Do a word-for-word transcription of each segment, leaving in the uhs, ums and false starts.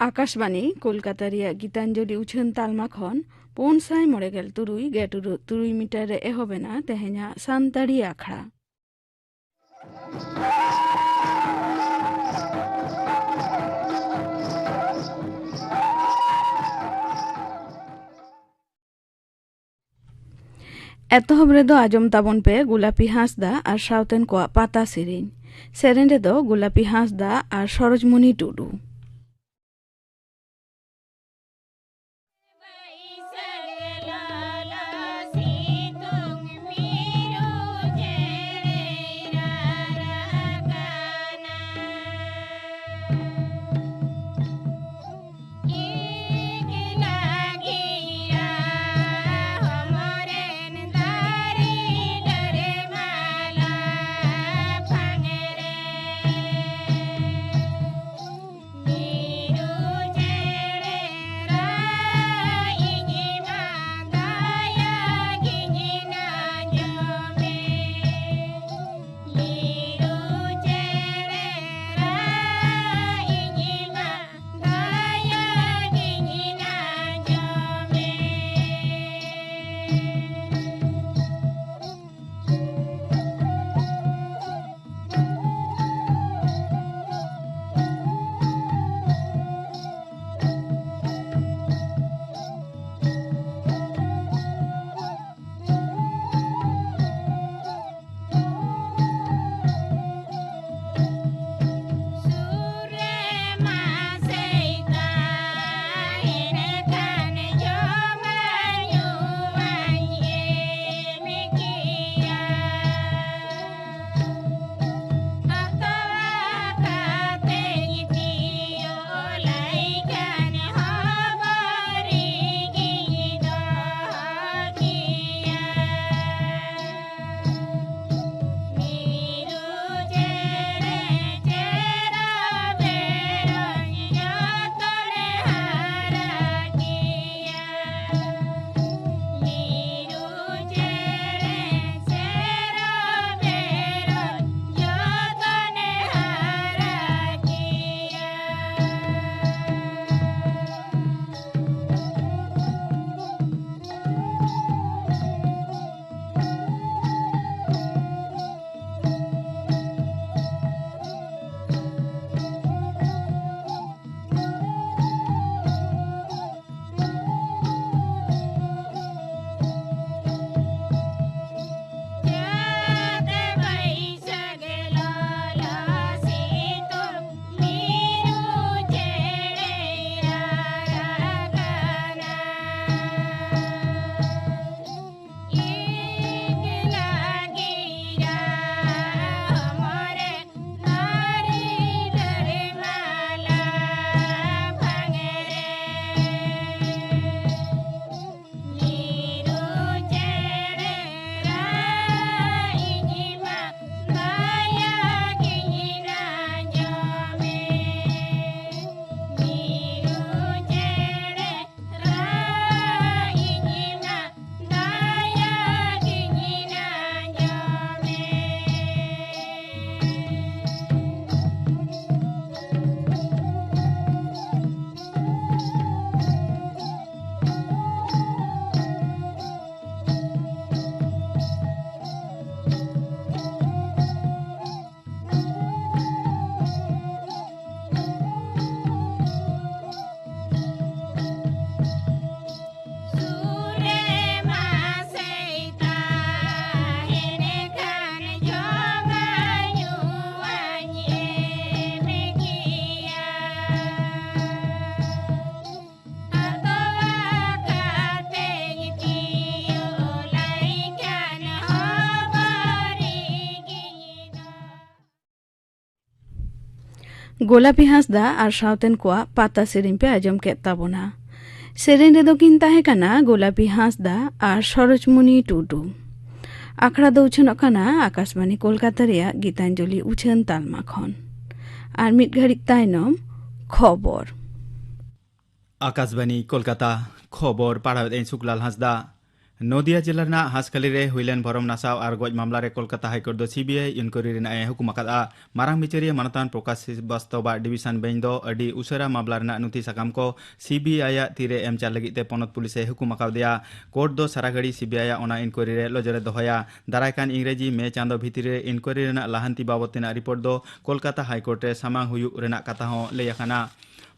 ᱟᱠᱟᱥᱵᱟᱬᱤ ᱠᱳᱞᱠᱟᱛᱟ ᱨᱮᱭᱟᱜ ᱜᱤᱛᱟᱧᱡᱚᱞᱤ ᱩᱪᱷᱟᱹᱱ ᱛᱟᱞᱢᱟ ᱠᱷᱚᱱ ᱯᱩᱱ ᱥᱟᱭ ᱢᱚᱬᱮ ᱜᱮᱞ ᱛᱩᱨᱩᱭ ᱜᱮᱴ ᱩᱨᱟᱹᱜ ᱛᱩᱨᱩᱭ ᱢᱤᱴᱟᱨ ᱨᱮ ᱮᱦᱚᱵ ᱮᱱᱟ ᱛᱮᱦᱮᱧᱟᱜ ᱥᱟᱱᱛᱟᱲᱤ ᱟᱠᱷᱲᱟ᱾ ᱮᱛᱚᱦᱚᱵ ᱨᱮᱫᱚ ᱟᱸᱡᱚᱢ ᱛᱟᱵᱚᱱ ᱯᱮ ᱜᱩᱞᱟᱯᱤ ᱦᱟᱸᱥᱫᱟ ᱟᱨ ᱥᱟᱶᱛᱮᱱ ᱠᱚᱣᱟᱜ ᱯᱟᱛᱟ ᱥᱮᱨᱮᱧ᱾ ᱥᱮᱨᱮᱧ ᱨᱮᱫᱚ ᱜᱩᱞᱟᱯᱤ ᱦᱟᱸᱥᱫᱟ ᱟᱨ ᱥᱚᱨᱳᱡᱽᱢᱚᱱᱤ ᱴᱩᱰᱩ᱾ ᱜᱳᱞᱟᱯᱤ ᱦᱟᱸᱥᱫᱟ ᱟᱨ ᱥᱟᱶᱛᱮᱱ ᱠᱚᱣᱟᱜ ᱯᱟᱛᱟ ᱥᱮᱨᱮᱧ ᱯᱮ ᱟᱸᱡᱚᱢ ᱠᱮᱫ ᱛᱟᱵᱚᱱᱟ᱾ ᱥᱮᱨᱮᱧ ᱨᱮᱫᱚ ᱠᱤᱱ ᱛᱟᱦᱮᱸ ᱠᱟᱱᱟ ᱜᱳᱞᱟᱯᱤ ᱦᱟᱸᱥᱫᱟ ᱟᱨ ᱥᱚᱨᱳᱡᱽᱢᱩᱱᱤ ᱴᱩᱰᱩ᱾ ᱟᱠᱷᱲᱟ ᱫᱚ ᱩᱪᱷᱟᱹᱱᱚᱜ ᱠᱟᱱᱟ ᱟᱠᱟᱥᱵᱟᱱᱤ ᱠᱳᱞᱠᱟᱛᱟ ᱨᱮᱭᱟᱜ ᱜᱤᱛᱟᱧᱡᱚᱞᱤ ᱩᱪᱷᱟᱹᱱ ᱛᱟᱞᱢᱟ ᱠᱷᱚᱱ᱾ ᱟᱨ ᱢᱤᱫ ᱜᱷᱟᱹᱲᱤᱡ ᱛᱟᱭᱱᱚᱢ ᱠᱷᱚᱵᱚᱨ᱾ ᱟᱠᱟᱥᱵᱟᱱᱤ ᱠᱳᱞᱠᱟᱛᱟ, ᱠᱷᱚᱵᱚᱨ ᱯᱟᱲᱦᱟᱣᱮᱫ ᱟᱹᱧ ᱥᱩᱠᱞᱟᱞ ᱦᱟᱸᱥᱫᱟ᱾ ᱱᱚᱫᱤᱭᱟ ᱡᱮᱞᱟ ᱨᱮᱱᱟᱜ ᱦᱟᱸᱥᱠᱟᱞᱤ ᱨᱮ ᱦᱩᱭᱞᱮᱱ ᱵᱷᱚᱨᱚᱢ ᱱᱟᱥᱟᱣ ᱟᱨ ᱜᱚᱡ ᱢᱟᱢᱞᱟ ᱨᱮ ᱠᱳᱞᱠᱟᱛᱟ ᱦᱟᱭᱠᱳᱨᱴ ᱫᱚ ᱥᱤᱵᱤᱟᱭ ᱤᱱᱠᱣᱟᱭᱨᱤ ᱨᱮᱱᱟᱜ ᱮ ᱦᱩᱠᱩᱢ ᱟᱠᱟᱫᱼᱟ᱾ ᱢᱟᱨᱟᱝ ᱵᱤᱪᱟᱹᱨᱤᱭᱟᱹ ᱢᱟᱱᱚᱛᱟᱱ ᱯᱨᱚᱠᱟᱥ ᱥᱨᱤᱵᱟᱥᱛᱚᱵᱟᱜ ᱰᱤᱵᱤᱥᱚᱱ ᱵᱮᱧᱪ ᱫᱚ ᱟᱹᱰᱤ ᱩᱥᱟᱹᱨᱟ ᱢᱟᱢᱞᱟ ᱨᱮᱱᱟᱜ ᱱᱩᱛᱷᱤ ᱥᱟᱠᱟᱢ ᱠᱚ ᱥᱤᱵᱤᱟᱭ ᱟᱜ ᱛᱤᱨᱮ ᱮᱢ ᱪᱟᱞ ᱞᱟᱹᱜᱤᱫ ᱛᱮ ᱯᱚᱱᱚᱛ ᱯᱩᱞᱤᱥ ᱮ ᱦᱩᱠᱩᱢ ᱟᱠᱟᱣᱫᱮᱭᱟ᱾ ᱠᱳᱨᱴ ᱫᱚ ᱥᱟᱨᱟ ᱜᱷᱟᱹᱲᱤ ᱥᱤᱵᱤᱟᱭ ᱟᱜ ᱚᱱᱟ ᱤᱱᱠᱣᱟᱭᱨᱤ ᱨᱮ ᱱᱚᱡᱚᱨᱮ ᱫᱚᱦᱚᱭᱟ᱾ ᱫᱟᱨᱟᱭ ᱠᱟᱱ ᱤᱝᱨᱮᱡᱤ ᱢᱮ ᱪᱟᱸᱫᱚ ᱵᱷᱤᱛᱤᱨ ᱨᱮ ᱤᱱᱠᱣᱟᱭᱨᱤ ᱨᱮᱱᱟᱜ ᱞᱟᱦᱟᱱᱛᱤ ᱵᱟᱵᱚᱫ ᱛᱮᱱᱟᱜ ᱨᱤᱯᱳᱨᱴ ᱫᱚ ᱠᱳᱞᱠᱟᱛᱟ ᱦᱟᱭᱠᱳᱨᱴ ᱨᱮ ᱥᱟᱢᱟᱝ ᱦᱩᱭᱩᱜ ᱨᱮᱱᱟᱜ ᱠᱟᱛᱷᱟ ᱦᱚᱸ ᱞᱟᱹᱭ ᱟᱠᱟᱱᱟ᱾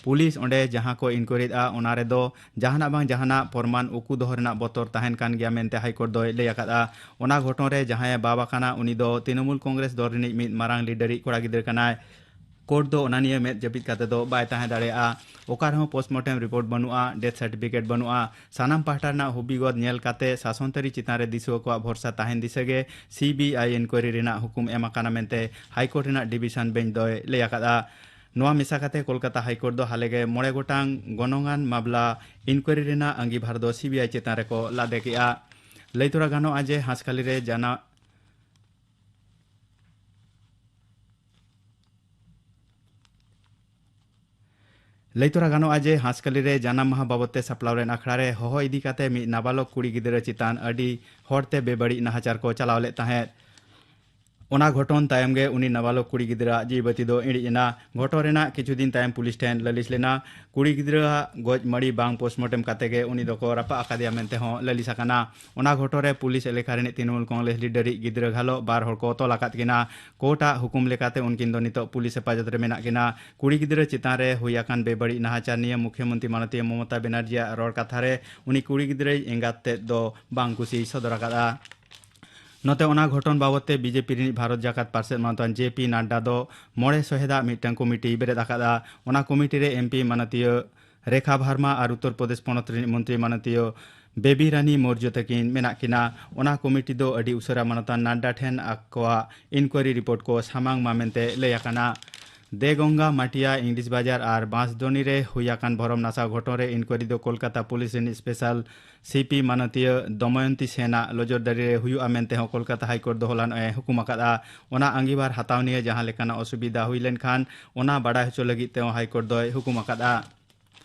ᱯᱩᱞᱤᱥ ᱚᱸᱰᱮ ᱡᱟᱦᱟᱸ ᱠᱚ ᱤᱱᱠᱣᱟᱭᱨᱤ ᱮᱫᱼᱟ, ᱚᱱᱟ ᱨᱮᱫᱚ ᱡᱟᱦᱟᱱᱟᱜ ᱵᱟᱝ ᱡᱟᱦᱟᱱᱟᱜ ᱯᱨᱚᱢᱟᱱ ᱩᱠᱩ ᱫᱚᱦᱚ ᱨᱮᱱᱟᱜ ᱵᱚᱛᱚᱨ ᱛᱟᱦᱮᱱ ᱠᱟᱱ ᱜᱮᱭᱟ ᱢᱮᱱᱛᱮ ᱦᱟᱭᱠᱳᱨᱴ ᱫᱚᱭ ᱞᱟᱹᱭ ᱟᱠᱟᱫᱼᱟ᱾ ᱚᱱᱟ ᱜᱷᱚᱴᱚᱱ ᱨᱮ ᱡᱟᱦᱟᱸᱭ ᱵᱟᱵ ᱟᱠᱟᱱᱟ, ᱩᱱᱤ ᱫᱚ ᱛᱨᱤᱱᱚᱢᱩᱞ ᱠᱚᱝᱜᱨᱮᱥ ᱫᱚᱞ ᱨᱤᱱᱤᱡ ᱢᱤᱫ ᱢᱟᱨᱟᱝ ᱞᱤᱰᱟᱨᱤᱡ ᱠᱚᱲᱟ ᱜᱤᱫᱽᱨᱟᱹ ᱠᱟᱱᱟᱭ᱾ ᱠᱳᱨᱴ ᱫᱚ ᱚᱱᱟ ᱱᱤᱭᱟᱹ ᱢᱮᱫ ᱡᱟᱹᱯᱤᱫ ᱠᱟᱛᱮ ᱫᱚ ᱵᱟᱭ ᱛᱟᱦᱮᱸ ᱫᱟᱲᱮᱭᱟᱜᱼᱟ᱾ ᱚᱠᱟ ᱨᱮᱦᱚᱸ ᱯᱳᱥᱴᱢᱚᱨᱴᱮᱢ ᱨᱤᱯᱳᱨᱴ ᱵᱟᱹᱱᱩᱜᱼᱟ, ᱰᱮᱛᱷ ᱥᱟᱨᱴᱤᱯᱷᱤᱠᱮᱴ ᱵᱟᱹᱱᱩᱜᱼᱟ᱾ ᱥᱟᱱᱟᱢ ᱯᱟᱦᱴᱟ ᱨᱮᱱᱟᱜ ᱦᱚᱵᱤᱜᱚᱛ ᱧᱮᱞ ᱠᱟᱛᱮ ᱥᱟᱥᱚᱱᱛᱟᱹᱨᱤ ᱪᱮᱛᱟᱱ ᱨᱮ ᱫᱤᱥᱩᱣᱟᱹ ᱠᱚᱣᱟᱜ ᱵᱷᱚᱨᱥᱟ ᱛᱟᱦᱮᱱ ᱫᱤᱥᱟᱹ ᱜᱮ ᱥᱤᱵᱤᱟᱭ ᱤᱱᱠᱣᱟᱭᱨᱤ ᱨᱮᱱᱟᱜ ᱦᱩᱠᱩᱢ ᱮᱢ ᱟᱠᱟᱱᱟ ᱢᱮᱱᱛᱮ ᱦᱟᱭᱠᱳᱨᱴ ᱨᱮᱱᱟᱜ ᱰᱤᱵᱤᱥᱚᱱ ᱵᱮᱧᱪ ᱫᱚᱭ ᱞᱟᱹᱭ ᱟᱠᱟᱫᱼᱟ᱾ ᱱᱚᱣᱟ ᱢᱮᱥᱟ ᱠᱟᱛᱮ ᱠᱳᱞᱠᱟᱛᱟ ᱦᱟᱭᱠᱳᱨᱴ ᱫᱚ ᱦᱟᱞᱮ ᱜᱮ ᱢᱚᱬᱮ ᱜᱚᱴᱟᱝ ᱜᱚᱱᱚᱝᱟᱱ ᱢᱟᱢᱞᱟ ᱤᱱᱠᱣᱟᱭᱨᱤ ᱨᱮᱱᱟᱜ ᱟᱸᱜᱤᱵᱷᱟᱨ ᱫᱚ ᱥᱤᱵᱤᱟᱭ ᱪᱮᱛᱟᱱ ᱨᱮᱠᱚ ᱞᱟᱫᱮ ᱠᱮᱫᱼᱟ᱾ ᱞᱟᱹᱭ ᱛᱚᱨᱟ ᱜᱟᱱᱚᱜᱼᱟ ᱡᱮ ᱦᱟᱸᱥᱠᱟᱞᱤ ᱨᱮ ᱡᱟᱱᱟ-, ᱞᱟᱹᱭ ᱛᱚᱨᱟ ᱜᱟᱱᱚᱜᱼᱟ ᱡᱮ ᱦᱟᱸᱥᱠᱟᱞᱤ ᱨᱮ ᱡᱟᱱᱟᱢ ᱢᱟᱦᱟ ᱵᱟᱵᱚᱫ ᱛᱮ ᱥᱟᱯᱲᱟᱣ ᱞᱮᱱ ᱟᱠᱷᱲᱟ ᱨᱮ ᱦᱚᱦᱚ ᱤᱫᱤ ᱠᱟᱛᱮ ᱢᱤᱫ ᱱᱟᱵᱟᱞᱚᱠ ᱠᱩᱲᱤ ᱜᱤᱫᱽᱨᱟᱹ ᱪᱮᱛᱟᱱ ᱟᱹᱰᱤ ᱦᱚᱲᱛᱮ ᱵᱮᱵᱟᱹᱲᱤᱡ ᱱᱟᱦᱟᱪᱟᱨ ᱠᱚ ᱪᱟᱞᱟᱣ ᱞᱮᱫ ᱛᱟᱦᱮᱸᱫ᱾ ᱚᱱᱟ ᱜᱷᱚᱴᱚᱱ ᱛᱟᱭᱚᱢ ᱜᱮ ᱩᱱᱤ ᱱᱟᱵᱟᱞᱚᱠ ᱠᱩᱲᱤ ᱜᱤᱫᱽᱨᱟᱹᱣᱟᱜ ᱡᱤᱣᱤ ᱵᱟᱹᱛᱤ ᱫᱚ ᱤᱬᱤᱡ ᱮᱱᱟ᱾ ᱜᱷᱚᱴᱚᱱ ᱨᱮᱱᱟᱜ ᱠᱤᱪᱷᱩ ᱫᱤᱱ ᱛᱟᱭᱚᱢ ᱯᱩᱞᱤᱥ ᱴᱷᱮᱱ ᱞᱟᱹᱞᱤᱥ ᱞᱮᱱᱟ᱾ ᱠᱩᱲᱤ ᱜᱤᱫᱽᱨᱟᱹᱣᱟᱜ ᱜᱚᱡ ᱢᱟᱹᱲᱤ ᱵᱟᱝ ᱯᱳᱥᱴᱢᱚᱨᱴᱮᱢ ᱠᱟᱛᱮ ᱜᱮ ᱩᱱᱤ ᱫᱚᱠᱚ ᱨᱟᱯᱟᱜ ᱟᱠᱟᱫᱮᱭᱟ ᱢᱮᱱᱛᱮ ᱦᱚᱸ ᱞᱟᱹᱞᱤᱥ ᱟᱠᱟᱱᱟ᱾ ᱚᱱᱟ ᱜᱷᱚᱴᱚᱱ ᱨᱮ ᱯᱩᱞᱤᱥ ᱮᱞᱟᱠᱟ ᱨᱤᱱᱤᱡ ᱛᱨᱤᱱᱚᱢᱩᱞ ᱠᱚᱝᱜᱨᱮᱥ ᱞᱤᱰᱟᱨᱤᱡ ᱜᱤᱫᱽᱨᱟᱹ ᱜᱷᱟᱞᱚᱜ ᱵᱟᱨ ᱦᱚᱲ ᱠᱚ ᱛᱚᱞ ᱟᱠᱟᱫ ᱠᱤᱱᱟ᱾ ᱠᱳᱨᱴ ᱟᱜ ᱦᱩᱠᱩᱢ ᱞᱮᱠᱟᱛᱮ ᱩᱱᱠᱤᱱ ᱫᱚ ᱱᱤᱛᱚᱜ ᱯᱩᱞᱤᱥ ᱦᱮᱯᱟᱡᱚᱛ ᱨᱮ ᱢᱮᱱᱟᱜ ᱠᱤᱱᱟ᱾ ᱠᱩᱲᱤ ᱜᱤᱫᱽᱨᱟᱹ ᱪᱮᱛᱟᱱ ᱨᱮ ᱦᱩᱭ ᱟᱠᱟᱱ ᱵᱮᱵᱟᱹᱲᱤᱡ ᱱᱟᱦᱟᱪᱟᱨ ᱱᱤᱭᱟᱹ ᱢᱩᱠᱷᱭᱚᱢᱚᱱᱛᱨᱤ ᱢᱟᱱᱚᱛᱤᱭᱟᱹ ᱢᱚᱢᱚᱛᱟ ᱵᱮᱱᱟᱨᱡᱤᱭᱟᱜ ᱨᱚᱲ ᱠᱟᱛᱷᱟ ᱨᱮ ᱩᱱᱤ ᱠᱩᱲᱤ ᱜᱤᱫᱽᱨᱟᱹᱭᱤᱡ ᱮᱸᱜᱟᱛ ᱛᱮᱫ ᱫᱚ ᱵᱟᱝ ᱠᱩᱥᱤᱭ ᱥᱚᱫᱚᱨ ᱟᱠᱟᱫᱼᱟ᱾ ᱱᱚᱛᱮ ᱚᱱᱟ ᱜᱷᱚᱴᱚᱱ ᱵᱟᱵᱚᱛ ᱛᱮ ᱵᱤᱡᱮᱯᱤ ᱨᱤᱱᱤᱡ ᱵᱷᱟᱨᱚᱛ ᱡᱟᱠᱟᱛ ᱯᱟᱨᱥᱮᱛ ᱢᱟᱱᱚᱛᱟᱱ ᱡᱮ ᱯᱤ ᱱᱟᱰᱰᱟ ᱫᱚ ᱢᱚᱬᱮ ᱥᱚᱦᱮᱫᱟᱜ ᱢᱤᱫᱴᱟᱝ ᱠᱚᱢᱤᱴᱤᱭ ᱵᱮᱨᱮᱫ ᱟᱠᱟᱫᱼᱟ᱾ ᱚᱱᱟ ᱠᱚᱢᱤᱴᱤ ᱨᱮ ᱮᱢ ᱯᱤ ᱢᱟᱱᱚᱛᱤᱭᱟᱹ ᱨᱮᱠᱷᱟ ᱵᱷᱟᱨᱢᱟ ᱟᱨ ᱩᱛᱛᱚᱨ ᱯᱨᱚᱫᱮᱥ ᱯᱚᱱᱚᱛ ᱨᱤᱱᱤᱡ ᱢᱚᱱᱛᱨᱤ ᱢᱟᱱᱚᱛᱤᱭᱟᱹ ᱵᱮᱵᱤ ᱨᱟᱱᱤ ᱢᱳᱨᱡᱚ ᱛᱟᱹᱠᱤᱱ ᱢᱮᱱᱟᱜ ᱠᱤᱱᱟ᱾ ᱚᱱᱟ ᱠᱚᱢᱤᱴᱤ ᱫᱚ ᱟᱹᱰᱤ ᱩᱥᱟᱹᱨᱟ ᱢᱟᱱᱚᱛᱟᱱ ᱱᱟᱰᱰᱟ ᱴᱷᱮᱱ ᱟᱠᱚᱣᱟᱜ ᱤᱱᱠᱣᱟᱭᱨᱤ ᱨᱤᱯᱳᱨᱴ ᱠᱚ ᱥᱟᱢᱟᱝ ᱢᱟ ᱢᱮᱱᱛᱮ ᱞᱟᱹᱭ ᱟᱠᱟᱱᱟ᱾ ᱫᱮᱜᱚᱝᱜᱟ, ᱢᱟᱴᱤᱭᱟ, ᱤᱝᱞᱤᱥ ᱵᱟᱡᱟᱨ ᱟᱨ ᱵᱟᱸᱥᱫᱚᱱᱤ ᱨᱮ ᱦᱩᱭ ᱟᱠᱟᱱ ᱵᱷᱚᱨᱚᱢ ᱱᱟᱥᱟᱣ ᱜᱷᱚᱴᱚᱱ ᱨᱮ ᱤᱱᱠᱣᱟᱨᱤ ᱫᱚ ᱠᱳᱞᱠᱟᱛᱟ ᱯᱩᱞᱤᱥ ᱨᱤᱱ ᱥᱯᱮᱥᱟᱞ ᱥᱤᱯᱤ ᱢᱟᱱᱚᱛᱤᱭᱟᱹ ᱫᱚᱢᱚᱭᱚᱱᱛᱤ ᱥᱮᱱᱟᱜ ᱞᱚᱡᱚᱨᱫᱟᱨᱤ ᱨᱮ ᱦᱩᱭᱩᱜᱼᱟ ᱢᱮᱱᱛᱮ ᱦᱚᱸ ᱠᱳᱞᱠᱟᱛᱟ ᱦᱟᱭᱠᱳᱨᱴ ᱫᱚ ᱦᱚᱞᱟᱱᱚᱜ ᱮ ᱦᱩᱠᱩᱢ ᱟᱠᱟᱫᱼᱟ᱾ ᱚᱱᱟ ᱟᱸᱜᱤᱵᱷᱟᱨ ᱦᱟᱛᱟᱣ ᱱᱤᱭᱟᱹ ᱡᱟᱦᱟᱸ ᱞᱮᱠᱟᱱᱟᱜ ᱚᱥᱩᱵᱤᱫᱷᱟ ᱦᱩᱭ ᱞᱮᱱᱠᱷᱟᱱ ᱚᱱᱟ ᱵᱟᱰᱟᱭ ᱦᱚᱪᱚ ᱞᱟᱹᱜᱤᱫ ᱛᱮᱦᱚᱸ ᱦᱟᱭᱠᱳᱨᱴ ᱫᱚᱭ ᱦᱩᱠᱩᱢ ᱟᱠᱟᱫᱼᱟ᱾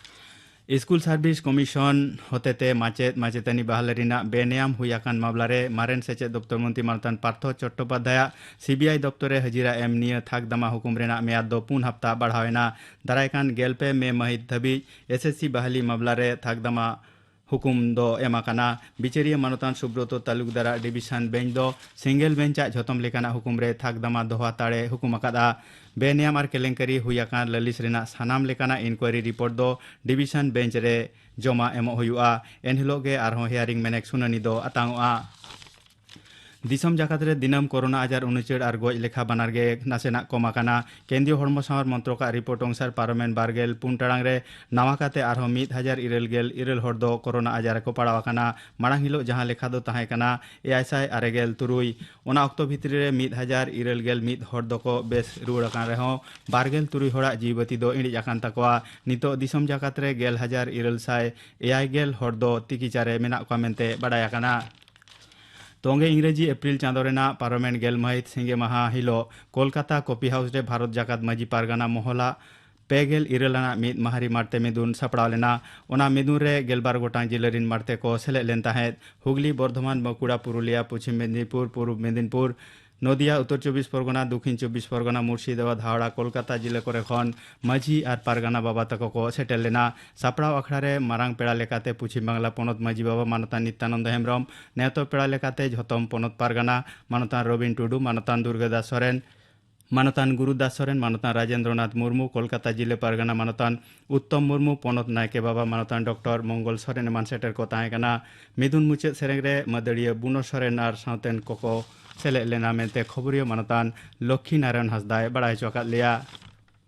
ᱥᱠᱩᱞ ᱥᱟᱨᱵᱷᱤᱥ ᱠᱚᱢᱤᱥᱚᱱ ᱦᱚᱛᱮᱛᱮ ᱢᱟᱪᱮᱫ ᱢᱟᱪᱮᱛᱟᱹᱱᱤ ᱵᱟᱦᱟᱞ ᱨᱮᱱᱟᱜ ᱵᱮᱱᱮᱭᱟᱢ ᱦᱩᱭ ᱟᱠᱟᱱ ᱢᱟᱢᱞᱟ ᱨᱮ ᱢᱟᱨᱮᱱ ᱥᱮᱪᱮᱫ ᱫᱚᱯᱛᱚᱨ ᱢᱚᱱᱛᱨᱤ ᱢᱟᱱᱚᱛᱟᱱ ᱯᱟᱨᱛᱷᱚ ᱪᱚᱴᱴᱳᱯᱟᱫᱽᱫᱷᱟᱭᱟᱜ ᱥᱤᱵᱤᱟᱭ ᱫᱚᱯᱛᱚᱨ ᱨᱮ ᱦᱟᱹᱡᱤᱨᱟ ᱮᱢ ᱱᱤᱭᱟᱹ ᱛᱷᱟᱠ ᱫᱟᱢᱟ ᱦᱩᱠᱩᱢ ᱨᱮᱱᱟᱜ ᱢᱮᱭᱟᱫ ᱫᱚ ᱯᱩᱱ ᱦᱟᱯᱛᱟ ᱵᱟᱲᱦᱟᱣ ᱮᱱᱟ᱾ ᱫᱟᱨᱟᱭ ᱠᱟᱱ ᱜᱮᱞ ᱯᱮ ᱢᱮ ᱢᱟᱹᱦᱤᱛ ᱫᱷᱟᱹᱵᱤᱡ ᱮᱥ ᱮᱥ ᱥᱤ ᱵᱟᱦᱟᱞᱤ ᱢᱟᱢᱞᱟ ᱨᱮ ᱛᱷᱟᱠ ᱫᱟᱢᱟ ᱦᱩᱠᱩᱢ ᱫᱚ ᱮᱢ ᱟᱠᱟᱱᱟ᱾ ᱵᱤᱪᱟᱹᱨᱤᱭᱟᱹ ᱢᱟᱱᱚᱛᱟᱱ ᱥᱩᱵᱨᱚᱛᱚ ᱛᱟᱞᱩᱠᱫᱟᱨᱟᱜ ᱰᱤᱵᱤᱥᱚᱱ ᱵᱮᱧᱪ ᱫᱚ ᱥᱤᱝᱜᱮᱞ ᱵᱮᱧᱪ ᱟᱜ ᱡᱷᱚᱛᱚᱢ ᱞᱮᱠᱟᱱᱟᱜ ᱦᱩᱠᱩᱢ ᱨᱮ ᱛᱷᱟᱠ ᱫᱟᱢᱟ ᱫᱚᱦᱚ ᱦᱟᱛᱟᱲ ᱮ ᱦᱩᱠᱩᱢ ᱟᱠᱟᱫᱼᱟ᱾ ᱵᱮᱱᱮᱭᱟᱢ ᱟᱨ ᱠᱮᱞᱮᱝᱠᱟᱨᱤ ᱦᱩᱭ ᱟᱠᱟᱱ ᱞᱟᱹᱞᱤᱥ ᱨᱮᱱᱟᱜ ᱥᱟᱱᱟᱢ ᱞᱮᱠᱟᱱᱟᱜ ᱤᱱᱠᱣᱟᱨᱤ ᱨᱤᱯᱳᱨᱴ ᱫᱚ ᱰᱤᱵᱤᱥᱚᱱ ᱵᱮᱧᱪ ᱨᱮ ᱡᱚᱢᱟ ᱮᱢᱚᱜ ᱦᱩᱭᱩᱜᱼᱟ᱾ ᱮᱱᱦᱤᱞᱳᱜ ᱜᱮ ᱟᱨᱦᱚᱸ ᱦᱤᱭᱟᱨᱤᱝ ᱢᱮᱱᱮᱠ ᱥᱩᱱᱟᱹᱱᱤ ᱫᱚ ᱟᱛᱟᱝᱚᱜᱼᱟ᱾ ᱫᱤᱥᱚᱢ ᱡᱟᱠᱟᱛ ᱨᱮ ᱫᱤᱱᱟᱹᱢ ᱠᱳᱨᱳᱱᱟ ᱟᱡᱟᱨ ᱩᱱᱩᱪᱟᱹᱲ ᱟᱨ ᱜᱚᱡ ᱞᱮᱠᱷᱟ ᱵᱟᱱᱟᱨ ᱜᱮ ᱱᱟᱥᱮᱱᱟᱜ ᱠᱚᱢ ᱟᱠᱟᱱᱟ᱾ ᱠᱮᱱᱫᱨᱤᱭᱚ ᱦᱚᱲᱢᱚ ᱥᱟᱶᱟᱨ ᱢᱚᱱᱛᱨᱚᱠᱟᱜ ᱨᱤᱯᱳᱨᱴ ᱚᱱᱩᱥᱟᱨ ᱯᱟᱨᱚᱢᱮᱱ ᱵᱟᱨᱜᱮᱞ ᱯᱩᱱ ᱴᱟᱲᱟᱝ ᱨᱮ ᱱᱟᱣᱟ ᱠᱟᱛᱮ ᱟᱨᱦᱚᱸ ᱢᱤᱫ ᱦᱟᱡᱟᱨ ᱤᱨᱟᱹᱞ ᱜᱮᱞ ᱤᱨᱟᱹᱞ ᱦᱚᱲ ᱫᱚ ᱠᱳᱨᱳᱱᱟ ᱟᱡᱟᱨ ᱨᱮᱠᱚ ᱯᱟᱲᱟᱣ ᱟᱠᱟᱱᱟ᱾ ᱢᱟᱲᱟᱝ ᱦᱤᱞᱳᱜ ᱡᱟᱦᱟᱸ ᱞᱮᱠᱷᱟ ᱫᱚ ᱛᱟᱦᱮᱸ ᱠᱟᱱᱟ ᱮᱭᱟᱭ ᱥᱟᱭ ᱟᱨᱮ ᱜᱮᱞ ᱛᱩᱨᱩᱭ᱾ ᱚᱱᱟ ᱚᱠᱛᱚ ᱵᱷᱤᱛᱨᱤ ᱨᱮ ᱢᱤᱫ ᱦᱟᱡᱟᱨ ᱤᱨᱟᱹᱞ ᱜᱮᱞ ᱢᱤᱫ ᱦᱚᱲ ᱫᱚᱠᱚ ᱵᱮᱥ ᱨᱩᱣᱟᱹᱲ ᱟᱠᱟᱱ ᱨᱮᱦᱚᱸ ᱵᱟᱨᱜᱮᱞ ᱛᱩᱨᱩᱭ ᱦᱚᱲᱟᱜ ᱡᱤᱣᱤ ᱵᱟᱹᱛᱤ ᱫᱚ ᱤᱬᱤᱡ ᱟᱠᱟᱱ ᱛᱟᱠᱚᱣᱟ᱾ ᱱᱤᱛᱚᱜ ᱫᱤᱥᱚᱢ ᱡᱟᱠᱟᱛ ᱨᱮ ᱜᱮᱞ ᱦᱟᱡᱟᱨ ᱤᱨᱟᱹᱞ ᱥᱟᱭ ᱮᱭᱟᱭ ᱜᱮᱞ ᱦᱚᱲ ᱫᱚ ᱛᱤᱠᱤᱪᱟ ᱨᱮ ᱢᱮᱱᱟᱜ ᱠᱚᱣᱟ ᱢᱮᱱᱛᱮ ᱵᱟᱰᱟᱭ ᱟᱠᱟᱱᱟ᱾ ᱛᱚᱝᱜᱮ ᱤᱝᱨᱮᱡᱤ ᱮᱯᱨᱤᱞ ᱪᱟᱸᱫᱚ ᱨᱮᱱᱟᱜ ᱯᱟᱨᱚᱢᱮᱱ ᱜᱮᱞ ᱢᱟᱹᱦᱤᱛ ᱥᱤᱸᱜᱮ ᱢᱟᱦᱟ ᱦᱤᱞᱳᱜ ᱠᱳᱞᱠᱟᱛᱟ ᱠᱚᱯᱷᱤ ᱦᱟᱣᱩᱥ ᱨᱮ ᱵᱷᱟᱨᱚᱛ ᱡᱟᱠᱟᱛ ᱢᱟᱹᱡᱷᱤ ᱯᱟᱨᱜᱟᱱᱟ ᱢᱚᱦᱚᱞᱟᱜ ᱯᱮ ᱜᱮᱞ ᱤᱨᱟᱹᱞ ᱟᱱᱟᱜ ᱢᱤᱫ ᱢᱟᱦᱟᱨᱤ ᱢᱟᱲᱛᱮ ᱢᱤᱫᱩᱱ ᱥᱟᱯᱲᱟᱣ ᱞᱮᱱᱟ᱾ ᱚᱱᱟ ᱢᱤᱫᱩᱱ ᱨᱮ ᱜᱮᱞᱵᱟᱨ ᱜᱚᱴᱟᱝ ᱡᱤᱞᱟᱹ ᱨᱤᱱ ᱢᱟᱲᱛᱮ ᱠᱚ ᱥᱮᱞᱮᱫ ᱞᱮᱱ ᱛᱟᱦᱮᱸᱫ᱾ ᱦᱩᱜᱽᱞᱤ, ᱵᱚᱨᱫᱷᱚᱢᱟᱱ, ᱵᱟᱸᱠᱩᱲᱟ, ᱯᱩᱨᱩᱞᱤᱭᱟ, ᱯᱚᱪᱷᱤᱢ ᱢᱮᱫᱤᱱᱤᱯᱩᱨ, ᱯᱩᱨᱩᱵᱽ ᱢᱮᱫᱤᱱᱯᱩᱨ, ᱱᱚᱫᱤᱭᱟ, ᱩᱛᱛᱚᱨ ᱪᱚᱵᱵᱤᱥ ᱯᱚᱨᱜᱚᱱᱟ, ᱫᱚᱠᱷᱤᱱ ᱪᱚᱵᱵᱤᱥ ᱯᱚᱨᱜᱚᱱᱟ, ᱢᱩᱨᱥᱤᱫᱟᱵᱟᱫᱽ, ᱦᱟᱣᱲᱟ, ᱠᱳᱞᱠᱟᱛᱟ ᱡᱤᱞᱟᱹ ᱠᱚᱨᱮ ᱠᱷᱚᱱ ᱢᱟᱹᱡᱷᱤ ᱟᱨ ᱯᱟᱨᱜᱟᱱᱟ ᱵᱟᱵᱟ ᱛᱟᱠᱚ ᱠᱚ ᱥᱮᱴᱮᱨ ᱞᱮᱱᱟ᱾ ᱥᱟᱯᱲᱟᱣ ᱟᱠᱷᱲᱟ ᱨᱮ ᱢᱟᱨᱟᱝ ᱯᱮᱲᱟ ᱞᱮᱠᱟᱛᱮ ᱯᱚᱪᱷᱤᱢ ᱵᱟᱝᱞᱟ ᱯᱚᱱᱚᱛ ᱢᱟᱹᱡᱷᱤ ᱵᱟᱵᱟ ᱢᱟᱱᱚᱛᱟᱱ ᱱᱤᱛᱭᱟᱱᱚᱱᱫᱚ ᱦᱮᱢᱵᱽᱨᱚᱢ, ᱱᱮᱣᱛᱟ ᱯᱮᱲᱟ ᱞᱮᱠᱟᱛᱮ ᱡᱷᱚᱛᱚᱢ ᱯᱚᱱᱚᱛ ᱯᱟᱨᱜᱟᱱᱟ ᱢᱟᱱᱚᱛᱟᱱ ᱨᱚᱵᱤᱱ ᱴᱩᱰᱩ, ᱢᱟᱱᱚᱛᱟᱱ ᱫᱩᱨᱜᱟᱹ ᱫᱟᱥ ᱥᱚᱨᱮᱱ, ᱢᱟᱱᱚᱛᱟᱱ ᱜᱩᱨᱩ ᱫᱟᱥ ᱥᱚᱨᱮᱱ, ᱢᱟᱱᱚᱛᱟᱱ ᱨᱟᱡᱮᱱᱫᱨᱚᱱᱟᱛᱷ ᱢᱩᱨᱢᱩ, ᱠᱳᱞᱠᱟᱛᱟ ᱡᱤᱞᱟᱹ ᱯᱟᱨᱜᱟᱱᱟ ᱢᱟᱱᱚᱛᱟᱱ ᱩᱛᱛᱚᱢ ᱢᱩᱨᱢᱩ, ᱯᱚᱱᱚᱛ ᱱᱟᱭᱠᱮ ᱵᱟᱵᱟ ᱢᱟᱱᱚᱛᱟᱱ ᱰᱚᱠᱴᱚᱨ ᱢᱚᱝᱜᱚᱞ ᱥᱚᱨᱮᱱ ᱮᱢᱟᱱ ᱥᱮᱴᱮᱨ ᱠᱚ ᱛᱟᱦᱮᱸ ᱠᱟᱱᱟ᱾ ᱢᱤᱫᱩᱱ ᱢᱩᱪᱟᱹᱫ ᱥᱮᱨᱮᱧ ᱨᱮ ᱢᱟᱹᱫᱟᱹᱲᱤᱭᱟᱹ ᱵᱩᱱᱚ ᱥᱚᱨᱮᱱ ᱟᱨ ᱥᱟᱶᱛᱮᱱ ᱠᱚᱠᱚ ᱥᱮᱞᱮᱫ ᱞᱮᱱᱟ ᱢᱮᱱᱛᱮ ᱠᱷᱚᱵᱚᱨᱤᱭᱟᱹ ᱢᱟᱱᱚᱛᱟᱱ ᱞᱚᱠᱠᱷᱤ ᱱᱟᱨᱟᱭᱚᱱ ᱦᱟᱸᱥᱫᱟᱭ ᱵᱟᱲᱟᱭ ᱦᱚᱪᱚ ᱟᱠᱟᱫ ᱞᱮᱭᱟ᱾